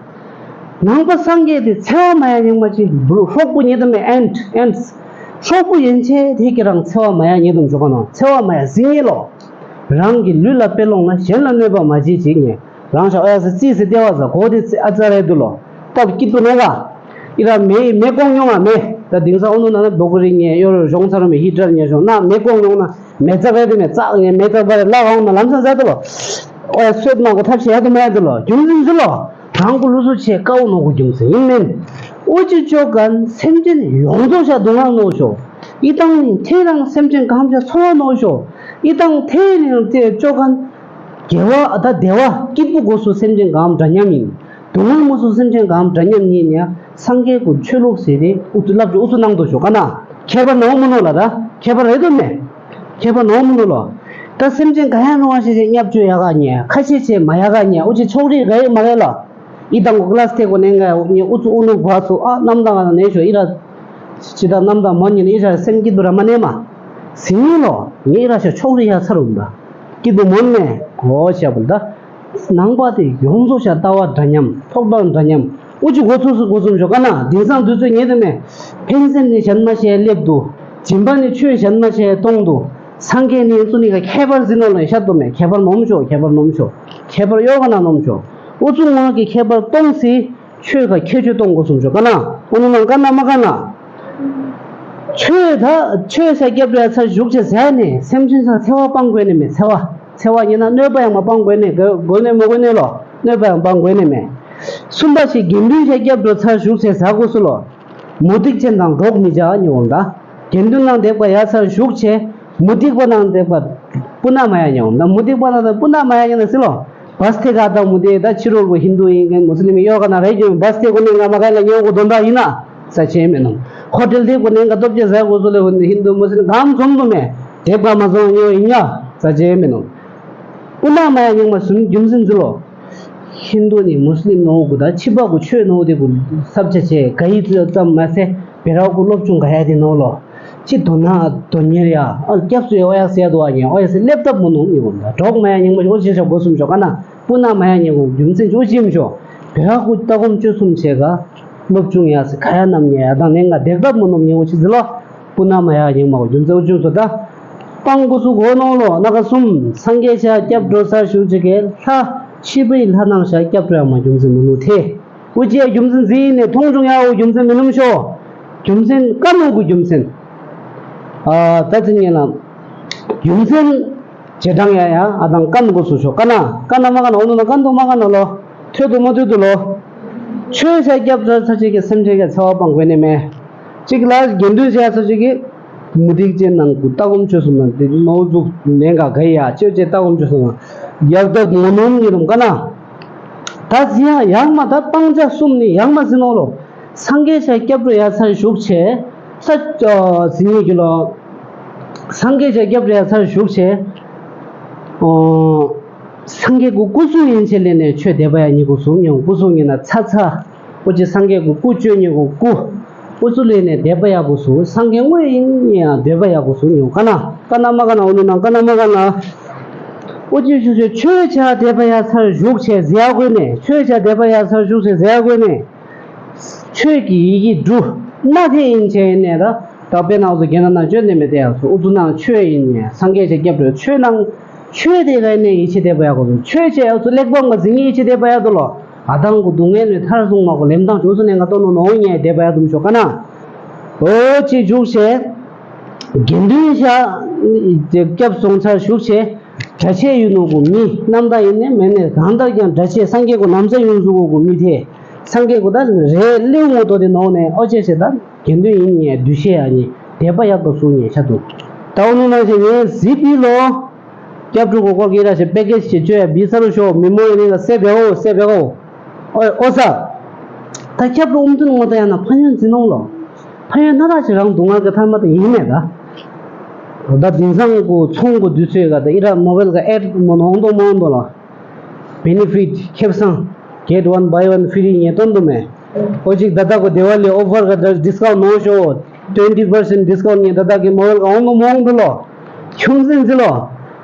ནང་པ་སངས་རྒྱས་དེ་འཚེ་བ་མ་ཡ་ཉིན་མ་ཅི་སྲོག་པོ་ཉེ་དུ་མེ་ཨེན་ཨེན། སྲོག་པོ་ཡན་ཆད་དེ་གི་རང་འཚེ་བ་མ་ཡ་ཉེ་དུ་ཆོག་ག་ནོ་འཚེ་བ་མ་ཡ་ཟིན་ཉེ་ལོ། རང་གི་ལུས་ལ་དཔེ་ལོང་ན་གཞན་ལ་གནོད་པ་མ་བྱེད་ཅིག་ཉེ། རང་ཤ་ཨོ་ཡ་སི་རྩིས་སི་ལྟེ་བ་ཟ་གོ་དེ་རྩི་ཨ་ཙ་རེད་འདུག་ལོ། སྟབས་སྐྱིད་པོ་ནོ་ག་ཨི་ར་མེ་མེ་ཀོང་ཉོང་ང་མེ། ད་དེང་སང་ཨོ་ནུ་ན་ན་བོ་གོ་རི་ཉེ་ཡོ་རོ་གཞོང་ཚ་རོ་མེ་ཧི་ཏྲར་ཉེ་གཞོང་ན་མེ་ཀོང་ཉོང་ན་མེ་ཙག་རེད་དེ་མེ་ཙག་ཉེ་མེ་ཙག་པ་རེད་ལ་འོང་ན་ལམ་སང་ཟ་དུ་ལོ། ཨོ་ཡ་སོད་མ་གོ་ཐབས་ཤེས་ཡ་དུ་མ་ཡ་དུ་ལོ་རྒྱུ་མཚན་ཚུ་ལོ། རང་གོ་ལུ་སུ་ཆེ་ཀའུ་ནོ་གོ་རྒྱུ་མཚན་ཡིན་མིན། ཨོ་ཅི་ཅོ་གན་སེམས་ཅན་ཡོངས་རྫོགས་ཤ་སྡུག་བསྔལ་ནོ་ཤོ། ཨི་དང་ནི་ཐེ་རང་སེམས་ཅན་གང་ཤ་ཚོར་བ་ནོ་ཤོ། ཨི་དང་ཐེ་ནི་རང་ཏེ་ཅོ་གན། དགེ་བ་ད་བདེ་བ་སྐྱིད་པོ་དགོས་སུ་སེམས་ཅན་གང་འདྲ་མཉམ་ཡིན། སྡུག་བསྔལ་མོ་སུ་སེམས་ཅན་གང་འདྲ་མཉམ་ཡིན་ཡ། སངས་རྒྱས་ཀུན་ཆོས་ལུགས་ཟེར་ཏེ་ཨུ་ཚུ་ལབ་ཅིག་ཨུ་ཚུ་གནང་དོ་ཤོ་ཀ་ན། ཁྱད་པར་ནོ་མོ་ནོ་ལ་ད། ཁྱད་པར་རེད་དོ་མེ། ཁྱད་པར་ནོ་མོ་ནོ་ལོ། ད་སེམས་ཅན་ག་ཡ་ནོ་བ་ཤེས་ཤེས་བརྙས་བཅོས་ཡ་ག་ཉེ་ཁ་ཤས་ཆེ་མ་ཡ་ག་ཉེ་ཨུ་ཅི་ཕྱོགས་རིས་ག་ཡི་མ་ག་ལ། ཨི་དང་གོ་ཀླ་སི་ཐེ་གོ་ནེ་ང་ཉེ་ཨུ་ཚུ་ཨུ་ནུ་བ་ཚུ་ཨ་གནམ་དང་ང་ནེ་ཤོ་ཨི་ར། ཅི་ད་གནམ་དང་མོ་ཉེ་ནེ་ཨི་ར་སེམས་སྐྱིད་པོ་ར་མ་ནེ་མ། ཟིན་ཡིན་ལོ། ངེ་ཨི་ར་ཤོ་ཕྱོགས་རིས་ཡ་ཚ་རུ་འདའ། སྐྱིད་པོ་མོ་ནེ་གོ་ཤ་བུ་ད། ནང་པ་དེ་ཡོངས་རྫོགས་ཤ་ལྟ་བ་འདྲ་མཉམ་ཐོག་མདའ་འདྲ་མཉམ། ཨུ་ཅི་གོ་ཚུགས་སུ་གོ་ཚུགས་ཤོ་ཀ་ན་དེང་སང་དུས་ཚོད་ཉེ་དུ་མེ། ཕན་སེམས་ནི་གཞན་མ་ཤེས་སླེབས་འདུག་སྦྱིན་པ་ནི་ཆོས་གཞན་མ་ཤེས་གཏོང་འདུག་སངས་རྒྱས་ནི་ཚུ་ནི་ག་ཁྱད་པར་ཟིན་ནོ་ལ་ཤ་དུ་མེ་ཁྱད་པར་ནོམ་ཤོ་ཁྱད་པར་ནོམ་ཤོ། ཁྱད་པར་ཡོ་ག་ན་ནོམ་ཤོ། ཨུ་ཚུ་ངོ་གི་ཁྱད་པར་གཏོང་སི། ཆོས་ག་ཁྱད་ཆོས་གཏོང་དགོས་སུམ་ཤོ་ཀ་ན། ཨུ་ནུ་ནང་ཀ་ན་མ་ཀ་ན། ཆོས་ད་ཆོས་ས་སྐྱབས་རེ་ཚར་བཞུགས་བྱས་ཟ་ནས་སེམས་ཅན་ས་འཚེ་བ་སྤང་དགོས་ནི་མེད་འཚེ་བ། འཚེ་བ་ཉེ་ན་གནོད་པ་ཡང་མ་སྤང་དགོས་ནས་དགོས་ནས་མ་དགོས་ནས་ལོ། གནོད་པ་ཡང་སྤང་དགོས་ནས་མེད། གསུམ་པ་ཞིག་དགེ་འདུན་ཞིག་སྐྱབས་འགྲོ་ཚར་བཞུགས་བྱས་ཟ་དགོས་སུ་ལོ། མུ་སྟེགས་ཅན་དང་འགྲོགས་མི་བྱ་ཉེ་འོང་ད། དགེ་འདུན་ནང་འདེགས་པ་ཡ་ཚར་བཞུགས་བྱས། མུ་སྟེགས་པ་ནང་འདེགས་པ། སྤུ་ན་མ་ཡ་ཉེ་འོང་ད་མུ་སྟེགས་པ་ནང་སྤུ་ན་མ་ཡ་ཉེ་ན་སི་ལོ། བས་ཐེ་ག་ད་མུ་སྟེགས་ད་ཕྱི་རོལ་པོ་ཧིན་དུ་ཡིན་མཁན་མུ་སི་ལིམ་ཡོ་ག་ན་རེ་ཇོ་བས་ཐེ་གོ་ནས་ང་མ་ག་ལ་ཉེ་འོང་གོ་དོན་དག་ཡིན་ན། ས་ཆེ་མེད་ནམ། ཧོ་ཊེལ་དེ་གོ་ནས་ང་སྟོབས་ཆེ་ཟ་དགོས་སུ་ལས་ཧིན་དུ་མུ་སི་ལིམ་གང་འཛོམས་དུ་མེད། དེབ་ག་མ་བཟང་ཉོ་ཡིན་ཡ། ས་ཆེ་མེད་ནམ། སྤུ་ན་མ་ཡ་ཉུང་མ་སུན་རྒྱུ་མཚན་ཚུ་ལོ། ཧིན་དུ་ནི་མུ་སི་ལིམ་ནོ་གུ་ད་ཕྱི་པ་གུ་ཆོས་ནོ་དེ་གུ་སབ་ཆ་ཆེ་ག་ཡི་ཙམ་མ་ཟད་བེ་ར་གུ་སློབ་ཆུང་ག་ཡ་དེ་ནོ་ལོ། ཅི་དོ་ན་དོ་ཉེར་ཡ་ཨ་སྐྱབས་སུ་ཡ་ཨོ་ཡ་སེ་ཡ་དོ་བ་ཉེ་ཨོ་ཡ་སེ་སླེབས་ཐབས་མོ་ནོ་ཉེ་གུ་ད་གྲོགས་མ་ཡ་ཉུང་མ་ཨོ་ཅི་ཤ་གོ་སུམ་ཤོ་ཀ་ན་སྤུ་ན་མ་ཡ་ཉེ་གུ་རྒྱུ་མཚན་ཅོ་ཅི་མ་ཤོ། བེ་ར་གུ་ལྟ་སྒོམ་སྤྱོད་གསུམ་བྱེད་ག་སློབ་ཆུང་ཡ་སི་ཁ་ཡ་ནམ་ཉེ་ཡ་དང་ནེ་ང་བདེག་ཐབས་མོ་ནོམ་ཉེ་འོ་ཆི་ཟི་ལོ། སྤུ་ན་མ་ཡ་ཉེ་མ་གོ་རྒྱུ་མཚན་འུ་ཅུ་ཚོ་ད། སྤང་དགོས་སུ་གོ་ནོ་ལོ་ན་ཁ་གསུམ་སངས་རྒྱས་ཤ་སྐྱབས་འགྲོ་ཚར་བཞུགས་བྱེད་གའི་ལྷ་ཕྱི་པའི་ལྷ་ནང་ཤ་སྐྱབས་འགྲོ་ཡ་མ་རྒྱུ་མཚན་མི་ནུ་ཐེ། འུ་ཅི་ཡ་རྒྱུ་མཚན་ཟི་ནེ་མཐོང་ཆུང་ཡ་འོ་རྒྱུ་མཚན་མི་ནུམ་ཤོ། རྒྱུ་མཚན་ཀ་ནོ་གུ་རྒྱུ་མཚན། ཨ་ད་ཚིག་ཉེ་ལ། རྒྱུ་མཚན། རྗེས་འབྲང་ཡ་ཡ་ཨ་དང་ཀན་དགོས་སུ་ཤོ་ཀ་ན་ཀ་ན་མ་ཀ་ན་འོ་ནུ་ན་ཀན་དུ་མ་ཀ་ན་ལོ། ཐོད་དུ་མ་ཐོད་དུ་ལོ། ཆོས་ཤ་སྐྱབས་ཚར་ཚར་ཅིག་གི་སེམས་ཅན་གྱི་འཚེ་བ་སྤང་དགོས་ནི་མེད། གཅིག་ལ་དགེ་འདུན་ཤ་ཚར་ཅིག་གི་མུ་སྟེགས་ཅན་ནང་གུ་ལྟ་སྒོམ་སྤྱོད་གསུམ་ནང་དེ་ནོ་ཟུག་ལེན་ག་ག་ཡ་ཆོས་ཅན་ལྟ་སྒོམ་སྤྱོད་གསུམ་ནང་ཡག་ཐབས་ངོ་ནོམ་ཉེ་རུམ་ཀ་ན། ད་ཟི་ཡ་ཡག་མ་ད་སྤང་བྱ་གསུམ་ནི་ཡག་མ་ཟི་ནོ་ལོ། སངས་རྒྱས་ཤ་སྐྱབས་འགྲོ་ཡ་ཚར་བཞུགས་བྱས། ས་ཨ་ཟི་ཉེ་གི་ལོ། སངས་རྒྱས་ཤ་སྐྱབས་འགྲོ་ཡ་ཚར་བཞུགས་བྱས། ཨོ། སངས་རྒྱས་ཀུན་སྐུ་གཟུགས་ཡན་ཆད་ལས་ནས་ཆོས་དད་པ་ཡ་ཉེ་གུ་སུ་ཉེ་སྐུ་གཟུགས་ཉེ་ན་ཚ་ཚ། ཨོ་ཅི་སངས་རྒྱས་ཀུན་སྐུ་སྤྱོད་ཉེ་གུ་སྐུ། སྐུ་གཟུགས་ལས་ནས་དད་པ་ཡ་གུ་སུ་སངས་རྒྱས་དངོས་ཡིན་ཉེ་ཡ་དད་པ་ཡ་གུ་སུ་ཉེ་ཀ་ན་ཀ་ན་མ་ཀ་ན་འོ་ནུ་ན་ཀ་ན་མ་ཀ་ན། ཨོ་ཅི་ཆོས་ཆོས་ཆོས་ཆ་དད་པ་ཡ་ཚར་བཞུགས་བྱས་ཟི་ཡ་གོས་ནས་ཆོས་ཆ་དད་པ་ཡ་ཚར་བཞུགས་བྱས་ཟི་ཡ་གོས་ནས། ཆོས་ཀྱི་ཡི་གེ་འབྲུ་སྣ་དེ་ཡིན་ཆེ་ནས་ད་དག་པའི་ནང་དུ་རྒྱན་ན་ན་བཅོས་ནས་མི་དེ་ཡང་སུ་ཨུ་ཚུ་ནང་ཆོས་ཡིན་ནས་སངས་རྒྱས་ཆེ་སྐྱབས་འགྲོ་ཆོས་ནང་ཆོས་དེ་ག་ནས་ཡིད་ཆེས་དད་པ་ཡག་གོ་ཆོས་ཆེ་ཨུ་ཚུ་གླེགས་བམ་ག་ཟིན་ཡིད་ཆེས་དད་པ་ཡག་དུ་ལོ། ཨ་དང་གུ་སྡུག་བསྔལ་ནས་ཐར་སོང་མ་གོ་ལེམ་ཐང་ཆུ་ཚུ་ནས་ང་ཏོ་ནོ་ནོ་ཉེ་དད་པ་ཡག་དུ་མི་ཆོག་ག་ན། ཨོ་ཅི་བཞུགས་ཆེ། དགེ་འདུན་ཤ་སྐྱབས་སོང་ཚར་བཞུགས་ཆེ། གྲྭ་ཆས་ཡོད་ནོ་གོ་མི་རྣམ་དག་ཡིན་ནས་མེད་ནས་གང་ལྟར་ཀྱང་གྲྭ་ཆས་སངས་རྒྱས་གོ་ནམ་ས་ཡོང་ཟུག་གོ་གོ་མི་དེ་སངས་རྒྱས་གོ་ད་རེ་ལེའུ་ངོ་ཏོ་དེ་ནོ་ནས་ཨོ་ཅེ་ཆེ་ད་དགེ་འདུན་ཡིན་ཉེ་འདུ་ཤེས་ཡ་ཉེ་དད་པ་ཡག་པོ་སུ་ཉེ་ཆ་འདུག་ད་ཨོ་ནུ་ནང་ཞེ་ཉེ་གཟི་པི་ལོ། སྐྱབས་འགྲོ་གོ་སྐོར་གྱི་ར་ཞེ་པེ་ཀེ་ཇི་ཞེ་བཅོ་ཡ་བི་ས་རུ་ཤོ་མི་མོ་ཡིན་ནི་ལ་སེ་བེ་ཨོ་སེ་བེ་ཨོ། ཨོ་ཨོ་ས། ད་སྐྱབས་འགྲོ་ཨུམ་དུན་ངོ་ད་ཡ་ན་ཕ་ཡོན་འཛིན་ནོ་ལོ། ཕ་ཡོན་ན་ར་ཞེ་རང་སྡུག་བསྔལ་གྱི་ཐར་མ་ད་ཡིན་མེད་ད། ད་དེང་སང་གོ་ཚོང་གོ་དུས་ཚོད་ག་ད་ཨི་ར་མོ་བེལ་ག་ཨེ་མོ་ནོ་འདོ་མོ་འདོ་ལ། Benefit ཁེབས་སང་། Get one buy one free ཉེ་དོན་དུ་མེ། ཨོ་ཅིག་ད་ད་གོ་དེ་བ་ལི་ཨོ་ཕར་ག་ད་ཌིས་ཀའུན་ནོ་ཤོ། Twenty percent discount ཉེ་ད་ད་གི་མོ་བེལ་ག་འོང་དུ་མོ་འདུ་ལོ། ཁྱུང་སེན་ཟི་ལོ།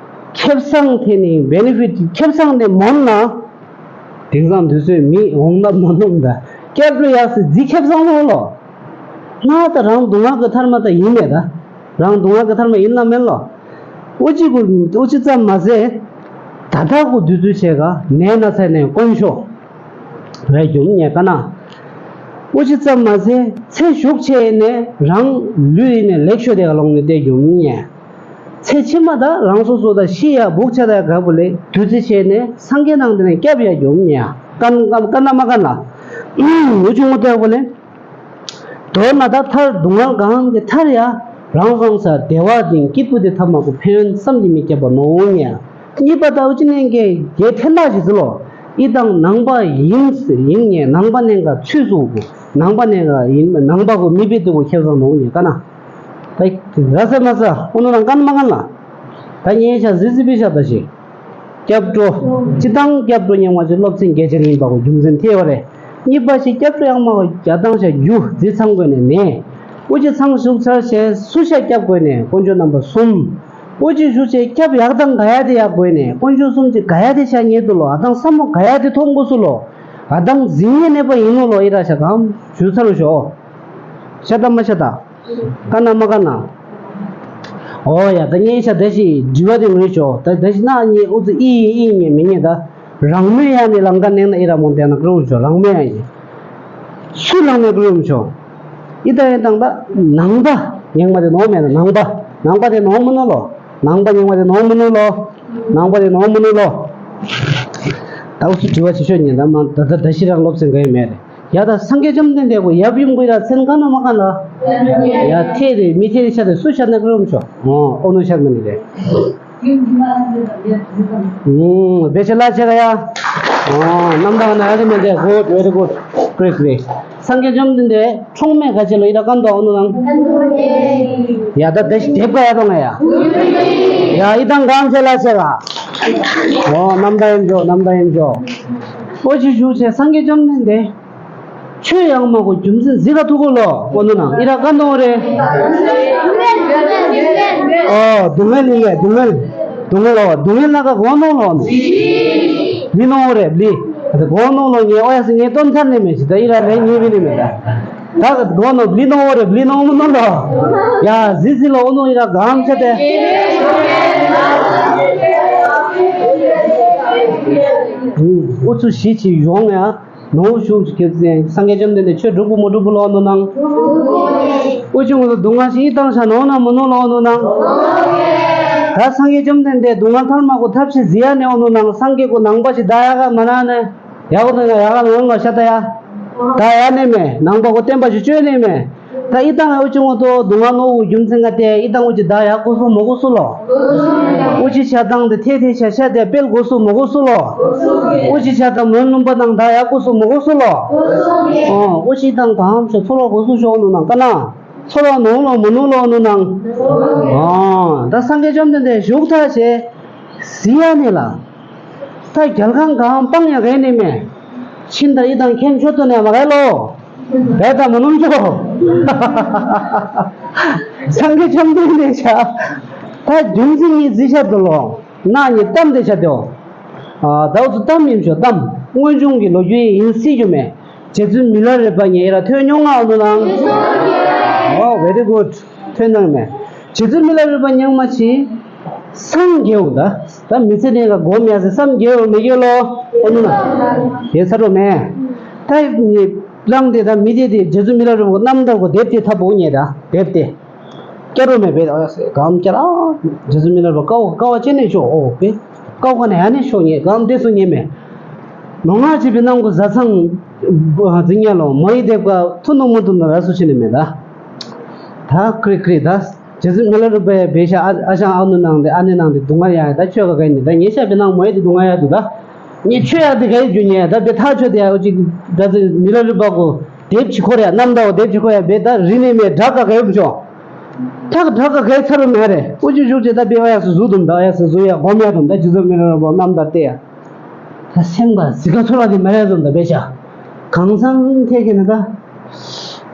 ཁེབས་སང་དེ་ནི་Benefit ཁེབས་སང་དེ་མོན་ན། དེང་སང་དུས་ཚོད་མི་འོང་ན་མ་ནོམ་ད། སྐྱབས་འགྲོ་ཡག་སི་རྫི་ཁེབས་སང་ལོ་ལོ། ང་ད་རང་སྡུག་བསྔལ་གི་ཐར་མ་ད་ཡིན་མེད་ད། རང་སྡུག་བསྔལ་གི་ཐར་མ་ཡིན་ན་མེད་ལོ། ཨོ་ཅི་གུ་ཨོ་ཅི་ཙམ་མ་ཟད། ད་ལྟ་གུ་དུས་ཚོད་བྱས་ག་ནས་ན་ཚ་ནས་དཀོན་ཤོག་རེ་རྒྱུ་ཉེ་ཀ་ན། ཨོ་ཅི་ཙམ་མ་ཟད་ཚེ་ཞུགས་ཆེ་ནས་རང་ལུས་ཡིན་ནས་ལེགས་ཤོས་དེ་ག་ལོང་ནས་བལྟས་རྒྱུ་ཉེ། ཚེ་ཕྱི་མ་ད་རང་སོ་སོ་ད་ཤི་ཡ་བུག་ཆ་ད་ཡ་ག་བུ་ལས་དུས་ཚེ་ཆེ་ནས་སངས་རྒྱས་ནང་དེ་ནས་སྐྱབས་ཡ་རྒྱུ་ཉེ་ཀ་ན་ཀ་ན་མ་ཀ་ན། ཨོ་ཅི་ངོ་བལྟས་བུ་ལས། མདོར་ན་ད་ཐར་སྡུག་བསྔལ་གང་གི་ཐར་ཡ། རང་སོང་ས་བདེ་བ་ཅིང་སྐྱིད་པོ་དེ་ཐབས་མ་གོ་ཕན་ཡོན་བསམ་གྱིས་མི་ཁྱབ་པ་ནོ་འོང་ཡ། གཉིས་པ་ད་ཨུ་ཅི་ནན་གྱི་རྒྱལ་ཐེན་ལ་ཞིག་ཟི་ལོ། ཨི་དང་ནང་པ་ཡིན་ཡིན་ངེ་ནང་པ་ནན་ག་ཚུད་སོ་གོ། ནང་པ་ནན་ག་ཡིན་ནང་པ་གོ་མི་བེད་དུ་གོ་ཁྱེར་སོང་ནོ་ངེ་ཀ་ན། ད་ར་ས་མ་ས་ཨུ་ནུ་རང་ཀན་མ་ཀན་ལ། ད་ཉེ་ཤ་ཟི་ཟི་པི་ཤ་ད་ཞིག་སྐྱབས་འགྲོ། སྤྱི་བཏང་སྐྱབས་འགྲོ་སྙིང་བ་ཅིག་སློབ་ཚན་རྒྱལ་ཆེན་ཡིན་པ་གོ་རྒྱུ་མཚན་ཐེ་བ་རེད། གཉིས་པ་ཞིག་སྐྱབས་འགྲོ་ཡང་མ་གོ་རྒྱ་བཏང་ཤ་རྒྱུ་རྫི་ཚང་དགོས་ནས་ནས། ཨུ་ཅི་ཚང་ཞུགས་ཚར་བྱས་སུ་ཤ་སྐྱབས་དགོས་ནས་དཀོན་མཆོག་རྣམ་པ་གསུམ། ཨུ་ཅི་ཞུགས་བྱས་སྐྱབས་ཡག་དང་ག་ཡ་དེ་ཡག་དགོས་ནས་དཀོན་མཆོག་གསུམ་གྱི་ག་ཡ་དེ་ཤ་ཉེ་དུ་ལོ་ཨ་དང་བསམ་མོ་ག་ཡ་དེ་མཐོང་དགོས་སུ་ལོ། ཨ་དང་འཛིན་ཉེ་གནས་པ་ཡིན་ནོ་ལོ་ཨི་ར་ཤ་གམ་ཞུ་ཚར་ལོ་ཤོ། ཤ་ད་མ་ཤ་ད། ཀ་ན་མ་ཀ་ན། ཨོ་ཡ་ད་ངའི་ཤ་ད་ཞི་དྲི་བ་དེ་མི་ཤོ་ད་ད་ཞི་ན་ངའི་ཨུ་ཚུ་ཨི་ཡི་ཨི་ངའི་མི་ངའི་ད། རང་མོས་ཡ་ནི་ལང་ཀ་ནེང་ན་ཨི་ར་མོ་དེ་ན་ཀྲོ་ཤོ་རང་མོས་ཡ་ཡི། སུ་ལང་ནེ་ཀྲོ་ཤོ། ཨི་ད་ཡན་དང་ད་ནང་པ་ཉང་མ་དེ་ནོ་མེ་ན་ནང་པ་ནང་པ་དེ་ནོ་མི་ནོ་ལོ། ནང་པ་ཉང་མ་དེ་ནོ་མི་ནོ་ལོ། ནང་པ་དེ་ནོ་མི་ནོ་ལོ། ད་ཨུ་ཚུ་དྲི་བ་ཆེ་ཤོས་ཉན་ད་མ་ད་ད་ད་ཤི་རང་སློབ་ཚན་ག་ཡི་མེ་རེད། ཡ་ད་སངས་རྒྱས་བཅོམ་ལྡན་འདས་གོ་ཡབ་ཡུམ་གོ་ཡ་མཚན་ག་ན་མ་ག་ན། ཡ་ཐེ་རེ་མི་ཐེ་རེ་ཤ་རེ་སུ་ཤ་ན་ཀྲོ་ཤོ། ཨོ་ཨོ་ནུ་ཤ་མི་ནི་རེད། ཨུམ། བེ་ཤ་ལ་ཆེ་ག་ཡ། ཨོ་རྣམ་དག་ན་ཡ་རེ་མི་འདྲ། Good, very good. Great, great. སངས་རྒྱས་བཅོམ་ལྡན་འདས་འཁྲུངས་མེད་ག་ཆེ་ལོ་ཨི་ར་ཀན་ཏོ་ཨོ་ནུ་ནང་། ཡ་ད་དེ་ཞིག་དེབ་ག་ཡ་དོ་ང་ཡ། ཡ་ཨི་དང་གང་ཆེ་ལ་ཆེ་ག། ཨོ་རྣམ་དག་ཡིན་འཇོ་རྣམ་དག་ཡིན་འཇོ། ཨོ་ཅི་ཞུ་ཆེ་སངས་རྒྱས་བཅོམ་ལྡན་འདས། ཆོས་ཡང་མ་གོ་རྒྱུ་མཚན་ཟི་ག་ཐུག་གོ་ལོ་ཨོ་ནུ་ནང་ཨི་ར་ཀན་ཏོ་རེ། ཨོ་སྡུག་བསྔལ་ལི་ཡ་སྡུག་བསྔལ། སྡུག་བསྔལ་ལོ་སྡུག་བསྔལ་ལ་ག་གོ་ནོ་ལོ་ནུ། ལི་ནོ་རེ་ལི། གོ་ནོ་ལོ་ངའི་ཨོ་ཡ་སི་ངའི་དོན་ཚར་ནས་མེད་ཅི་ད་ཨི་ར་རེ་ངའི་བི་ནི་མེད་ད། ད་ག་གོ་ནོ་ལི་ནོ་རེ་ལི་ནོ་མི་ནོ་ལོ། ཡ་ཟི་ཟི་ལོ་ཨོ་ནུ་ཨི་ར་གང་ཆ་ཏེ། ཨུ་ཚུ་ཞི་ཆི་ཡོང་ཡ། ནོ་ཞུ་ཁྱེད་ཚེ་སངས་རྒྱས་བཅོམ་ལྡན་འདས་ཆོས་སྒྲུབ་པོ་མ་སྒྲུབ་པོ་ལོ་ནོ་ནང་། ཨུ་ཅི་ངོ་ལོ་སྡུག་བསྔལ་ཞིག་བཏང་ཤ་ནོ་ན་མ་ནོ་ལོ་ནོ་ནང་། ད་སངས་རྒྱས་བཅོམ་ལྡན་འདས་སྡུག་བསྔལ་ཐར་མ་གོ་ཐབས་ཤིག་ཟི་ཡ་ནེ་ཨོ་ནོ་ནང་སངས་རྒྱས་གོ་ནང་པ་ཞིག་ད་ཡ་ག་མ་ན་ནེ། ཡ་གོ་ནོ་ཡ་ག་ནོ་ནོ་ཤ་ད་ཡ། ད་ཡ་ནེ་མེ་ནང་པ་གོ་བསྟན་པ་ཞིག་བཅོས་ནེ་མེ། ད་ཨི་དང་ཨུ་ཅི་ངོ་ཏོ་སྡུག་བསྔལ་ནོ་འུ་རྒྱུ་མཚན་ག་ཏེ་ཨི་དང་ཨུ་ཅི་ད་ཡ་གོ་སོ་མོ་གོ་སོ་ལོ། ཨུ་ཅི་ཆ་དང་ཏེ་ཐེ་ཐེ་ཆ་ཆ་ཏེ་སྤེལ་གོ་སོ་མོ་གོ་སོ་ལོ། ཨུ་ཅི་ཆ་དང་མོན་ལུམ་པ་དང་ད་ཡ་གོ་སོ་མོ་གོ་སོ་ལོ། ཨོ་ཨུ་ཅི་དང་གང་ཤོ་ཚོ་ལོ་གོ་སོ་ཤོ་ནོ་ནང་ཀ་ན། ཚོ་ལོ་ནོ་ལོ་མོ་ནོ་ལོ་ནོ་ནང་། ཨོ་ད་སངས་རྒྱས་བཅོམ་ལྡན་འདས་བཞུགས་ཐ་ཆེ། ཟི་ཡ་ནེ་ལ། ད་རྒྱལ་ཁང་གང་སྤང་ཡ་ག་ནེ་མེ། ཕྱིན་ད་ཨི་དང་ཁྱེན་ཆོ་ཏོ་ནེ་མ་ག་ལོ། བས་ད་མ་ནུམ་ཆོ། སངས་རྒྱས་བཅོམ་ལྡན་འདས་ཆ། ད་རྒྱུ་མཚན་ཉིད་ཟི་ཤ་དུ་ལོ། ན་ཉིད་གཏམ་དེ་ཆ་དོ། ད་འུ་ཚོ་གཏམ་ཡིན་ཆོ་གཏམ། དངོས་བྱུང་གི་ལོ་རྒྱུས་ཡིན་སྲིད་རྒྱུ་མེ། རྗེ་བཙུན་མི་ལ་རས་པ་ཉེ་ར་ཐོས་མྱོང་ང་འོ་ནོ་ནང་། ཨོ་very good། ཐོས་ནང་མེ། རྗེ་བཙུན་མི་ལ་རས་པ་ཉང་མ་ཆི། སངས་རྒྱས་འོ་ད། ད་མི་ཚེ་ནེ་ག་སྒོམ་ཡ་སེ་སངས་རྒྱས་འོ་མི་རྒྱས་ལོ། ཨོ་ནོ་ན། དེ་ཚ་རོ་མེ། ད་ནི་རང་དེ་ད་མི་དེ་དེ་རྗེ་བཙུན་མི་ལ་རས་པ་རྣམ་ཐར་གོ་དེབ་དེ་ཐབ་པོ་ཉེ་ད་དེབ་དེ། སྐྱ་རོ་མེ་བེ་ཨ་སེ་གམ་སྐྱ་ར། རྗེ་བཙུན་མི་ལ་རས་པ་ཀ་བ་ཀ་བ་ཅེ་ནེ་ཤོ་ཨོ་བེ། ཀའོ་ཀ་ནས་ཡ་ནི་ཤོག་ཉེ་གང་བདེ་སུ་ཉེ་མེད། ནོ་ང་ཅི་བི་ནང་གོ་ཟ་ཚང་འཛིན་ཉ་ལོ་མོ་ཡི་དེབ་ཀ་ཐུ་ནུ་མུ་ཐུ་ནུ་ར་སུ་ཆི་ནི་མེད་ད། ད་ཀྲི་ཀྲི་ད། རྗེ་བཙུན་མི་ལ་རུ་པའི་བེ་ཤ་ཨ་ཨ་ཞང་ཨ་ནུ་ནང་དེ་ཨ་ནེ་ནང་དེ་སྡུག་བསྔལ་ཡ་ད་ཆོས་ག་ག་ནི་ད་ཉེ་ཤ་བི་ནང་མོ་ཡི་དེ་སྡུག་བསྔལ་ཡ་དུ་ད། ངས་ཆོས་ཡག་དེ་ག་ཡེ་རྒྱུ་ཉེ་ད་བེ་ཐག་ཆོད་དེ་ཡ་ཅིག་ད་ཚེ་མི་ལ་རུ་པ་གོ་དེབ་ཅི་ཁོ་རེ་ཡ་རྣམ་ད་འོ་དེབ་ཅི་ཁོ་ཡ་བེ་ད་རི་ནི་མེ་དྲག་ག་ག་ཡོད་མི་ཆོག་ཐག་དྲག་ག་ག་ཚར་རུ་མེད་རེད། ཨུ་ཅུ་ཞུགས་ཅེ་ད་བེ་ཨ་ཡ་སུ་ཟུ་དུམ་ད་ཨ་ཡ་སུ་ཟུ་ཡ་གོམ་ཡ་དུམ་ད་ཇི་ཟུ་མི་ལ་རུ་པ་རྣམ་ད་ལྟེ་ཡ། ད་སེམས་པ་ཟི་ག་ཚོ་ལ་དེ་མེ་རེ་ཟུམ་ད་བེ་ཤ། གང་སང་ཐེ་གི་ནི་ད།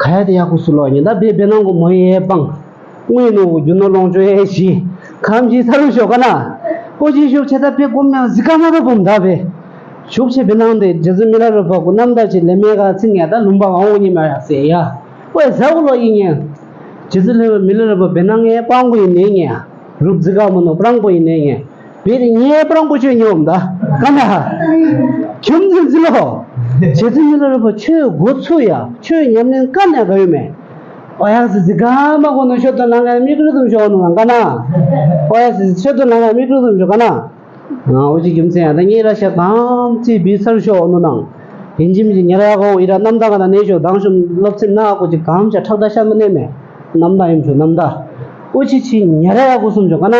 ག་ཡ་དེ་ཡག་གུ་སུ་ལོ་ཉེ་ད་བེ་བེ་ནང་གོ་མོ་ཡེ་སྤང་། དངུལ་ནོ་རྒྱུ་ནོ་ལོངས་སྤྱོད་ཨེ་ཤི། གམ་ཞིག་ས་རུ་ཤོག་ག་ན། ཨོ་ཅི་ཤུགས་ཆེ་ད་ཕེ་གོམ་ཡང་གཟི་ཀ་མ་རུ་བུམ་ད་བེ། ཤུགས་ཆེ་བེ་ནང་དེ་རྗེ་བཙུན་མི་ལ་རུ་པ་གུ་རྣམ་ད་ཅི་ལེ་མེ་ག་ཚིང་ཡ་ད་ལུམ་པ་ཨོ་ཉི་མ་ཡ་སེ་ཡ། ཨོ་ཡ་ཟ་གུ་ལོ་ཡིན་ཉེ། རྗེ་བཙུན་མི་ལ་རུ་པ་བེ་ནང་ངའི་སྤང་གུ་ཡིན་ནེ་ཉེ། རུབ་གཟི་ཀ་མ་ནོ་སྤྲང་པོ་ཡིན་ནེ་ཉེ། བེ་རི་ཉེ་སྤྲང་པོ་ཆོས་ཉོམ་ད། ག་ན། ཁྱིམ་འཛིན་ཟི་ལོ། རྗེ་བཙུན་མི་ལ་རུ་པ་ཆོས་འགོ་ཚུགས་ཡ་ཆོས་ཉམས་ལེན་ག་ནས་ག་ཡོད་མེད། ཨོ་ཡག་སི་ཟི་ག་མ་གོ་ནོ་ཤོད་དོ་ལང་ང་མིག་རུ་དུམ་ཤོག་ནོ་ལང་ག་ན། ཨོ་ཡག་སི་ཤོད་དོ་ལང་ང་མིག་རུ་དུམ་ཤོག་ག་ན། ཨོ་ཅི་རྒྱུ་མཚན་ཡང་ད་ངེད་ར་ཤ་གང་ཅི་བི་སར་ཤོག་ནོ་ནང་། ཡིན་གཅིག་མིན་གཅིག་ཉ་ར་ཡ་གོ་ཨི་ར་རྣམ་དག་ག་ན་གནས་ཤོག་དང་ཤོམ་སློབ་ཚན་ན་གོ་ཅི་གང་ཅ་ཁྲག་ད་ཤ་མ་གནས་མེད། རྣམ་དག་ཡིན་ཤོག་རྣམ་དག་ཨོ་ཅི་ཅི་ཉ་ར་ཡ་གོ་སུམ་ཤོག་ག་ན།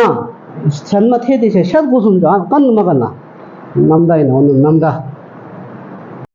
ཚན་མ་ཐེ་དེ་ཤ་ཤ་གོ་སུམ་ཤོག་ཨ་ག་ནི་མ་ག་ན། རྣམ་དག་ཡིན་ཨོ་ནོ་རྣམ་དག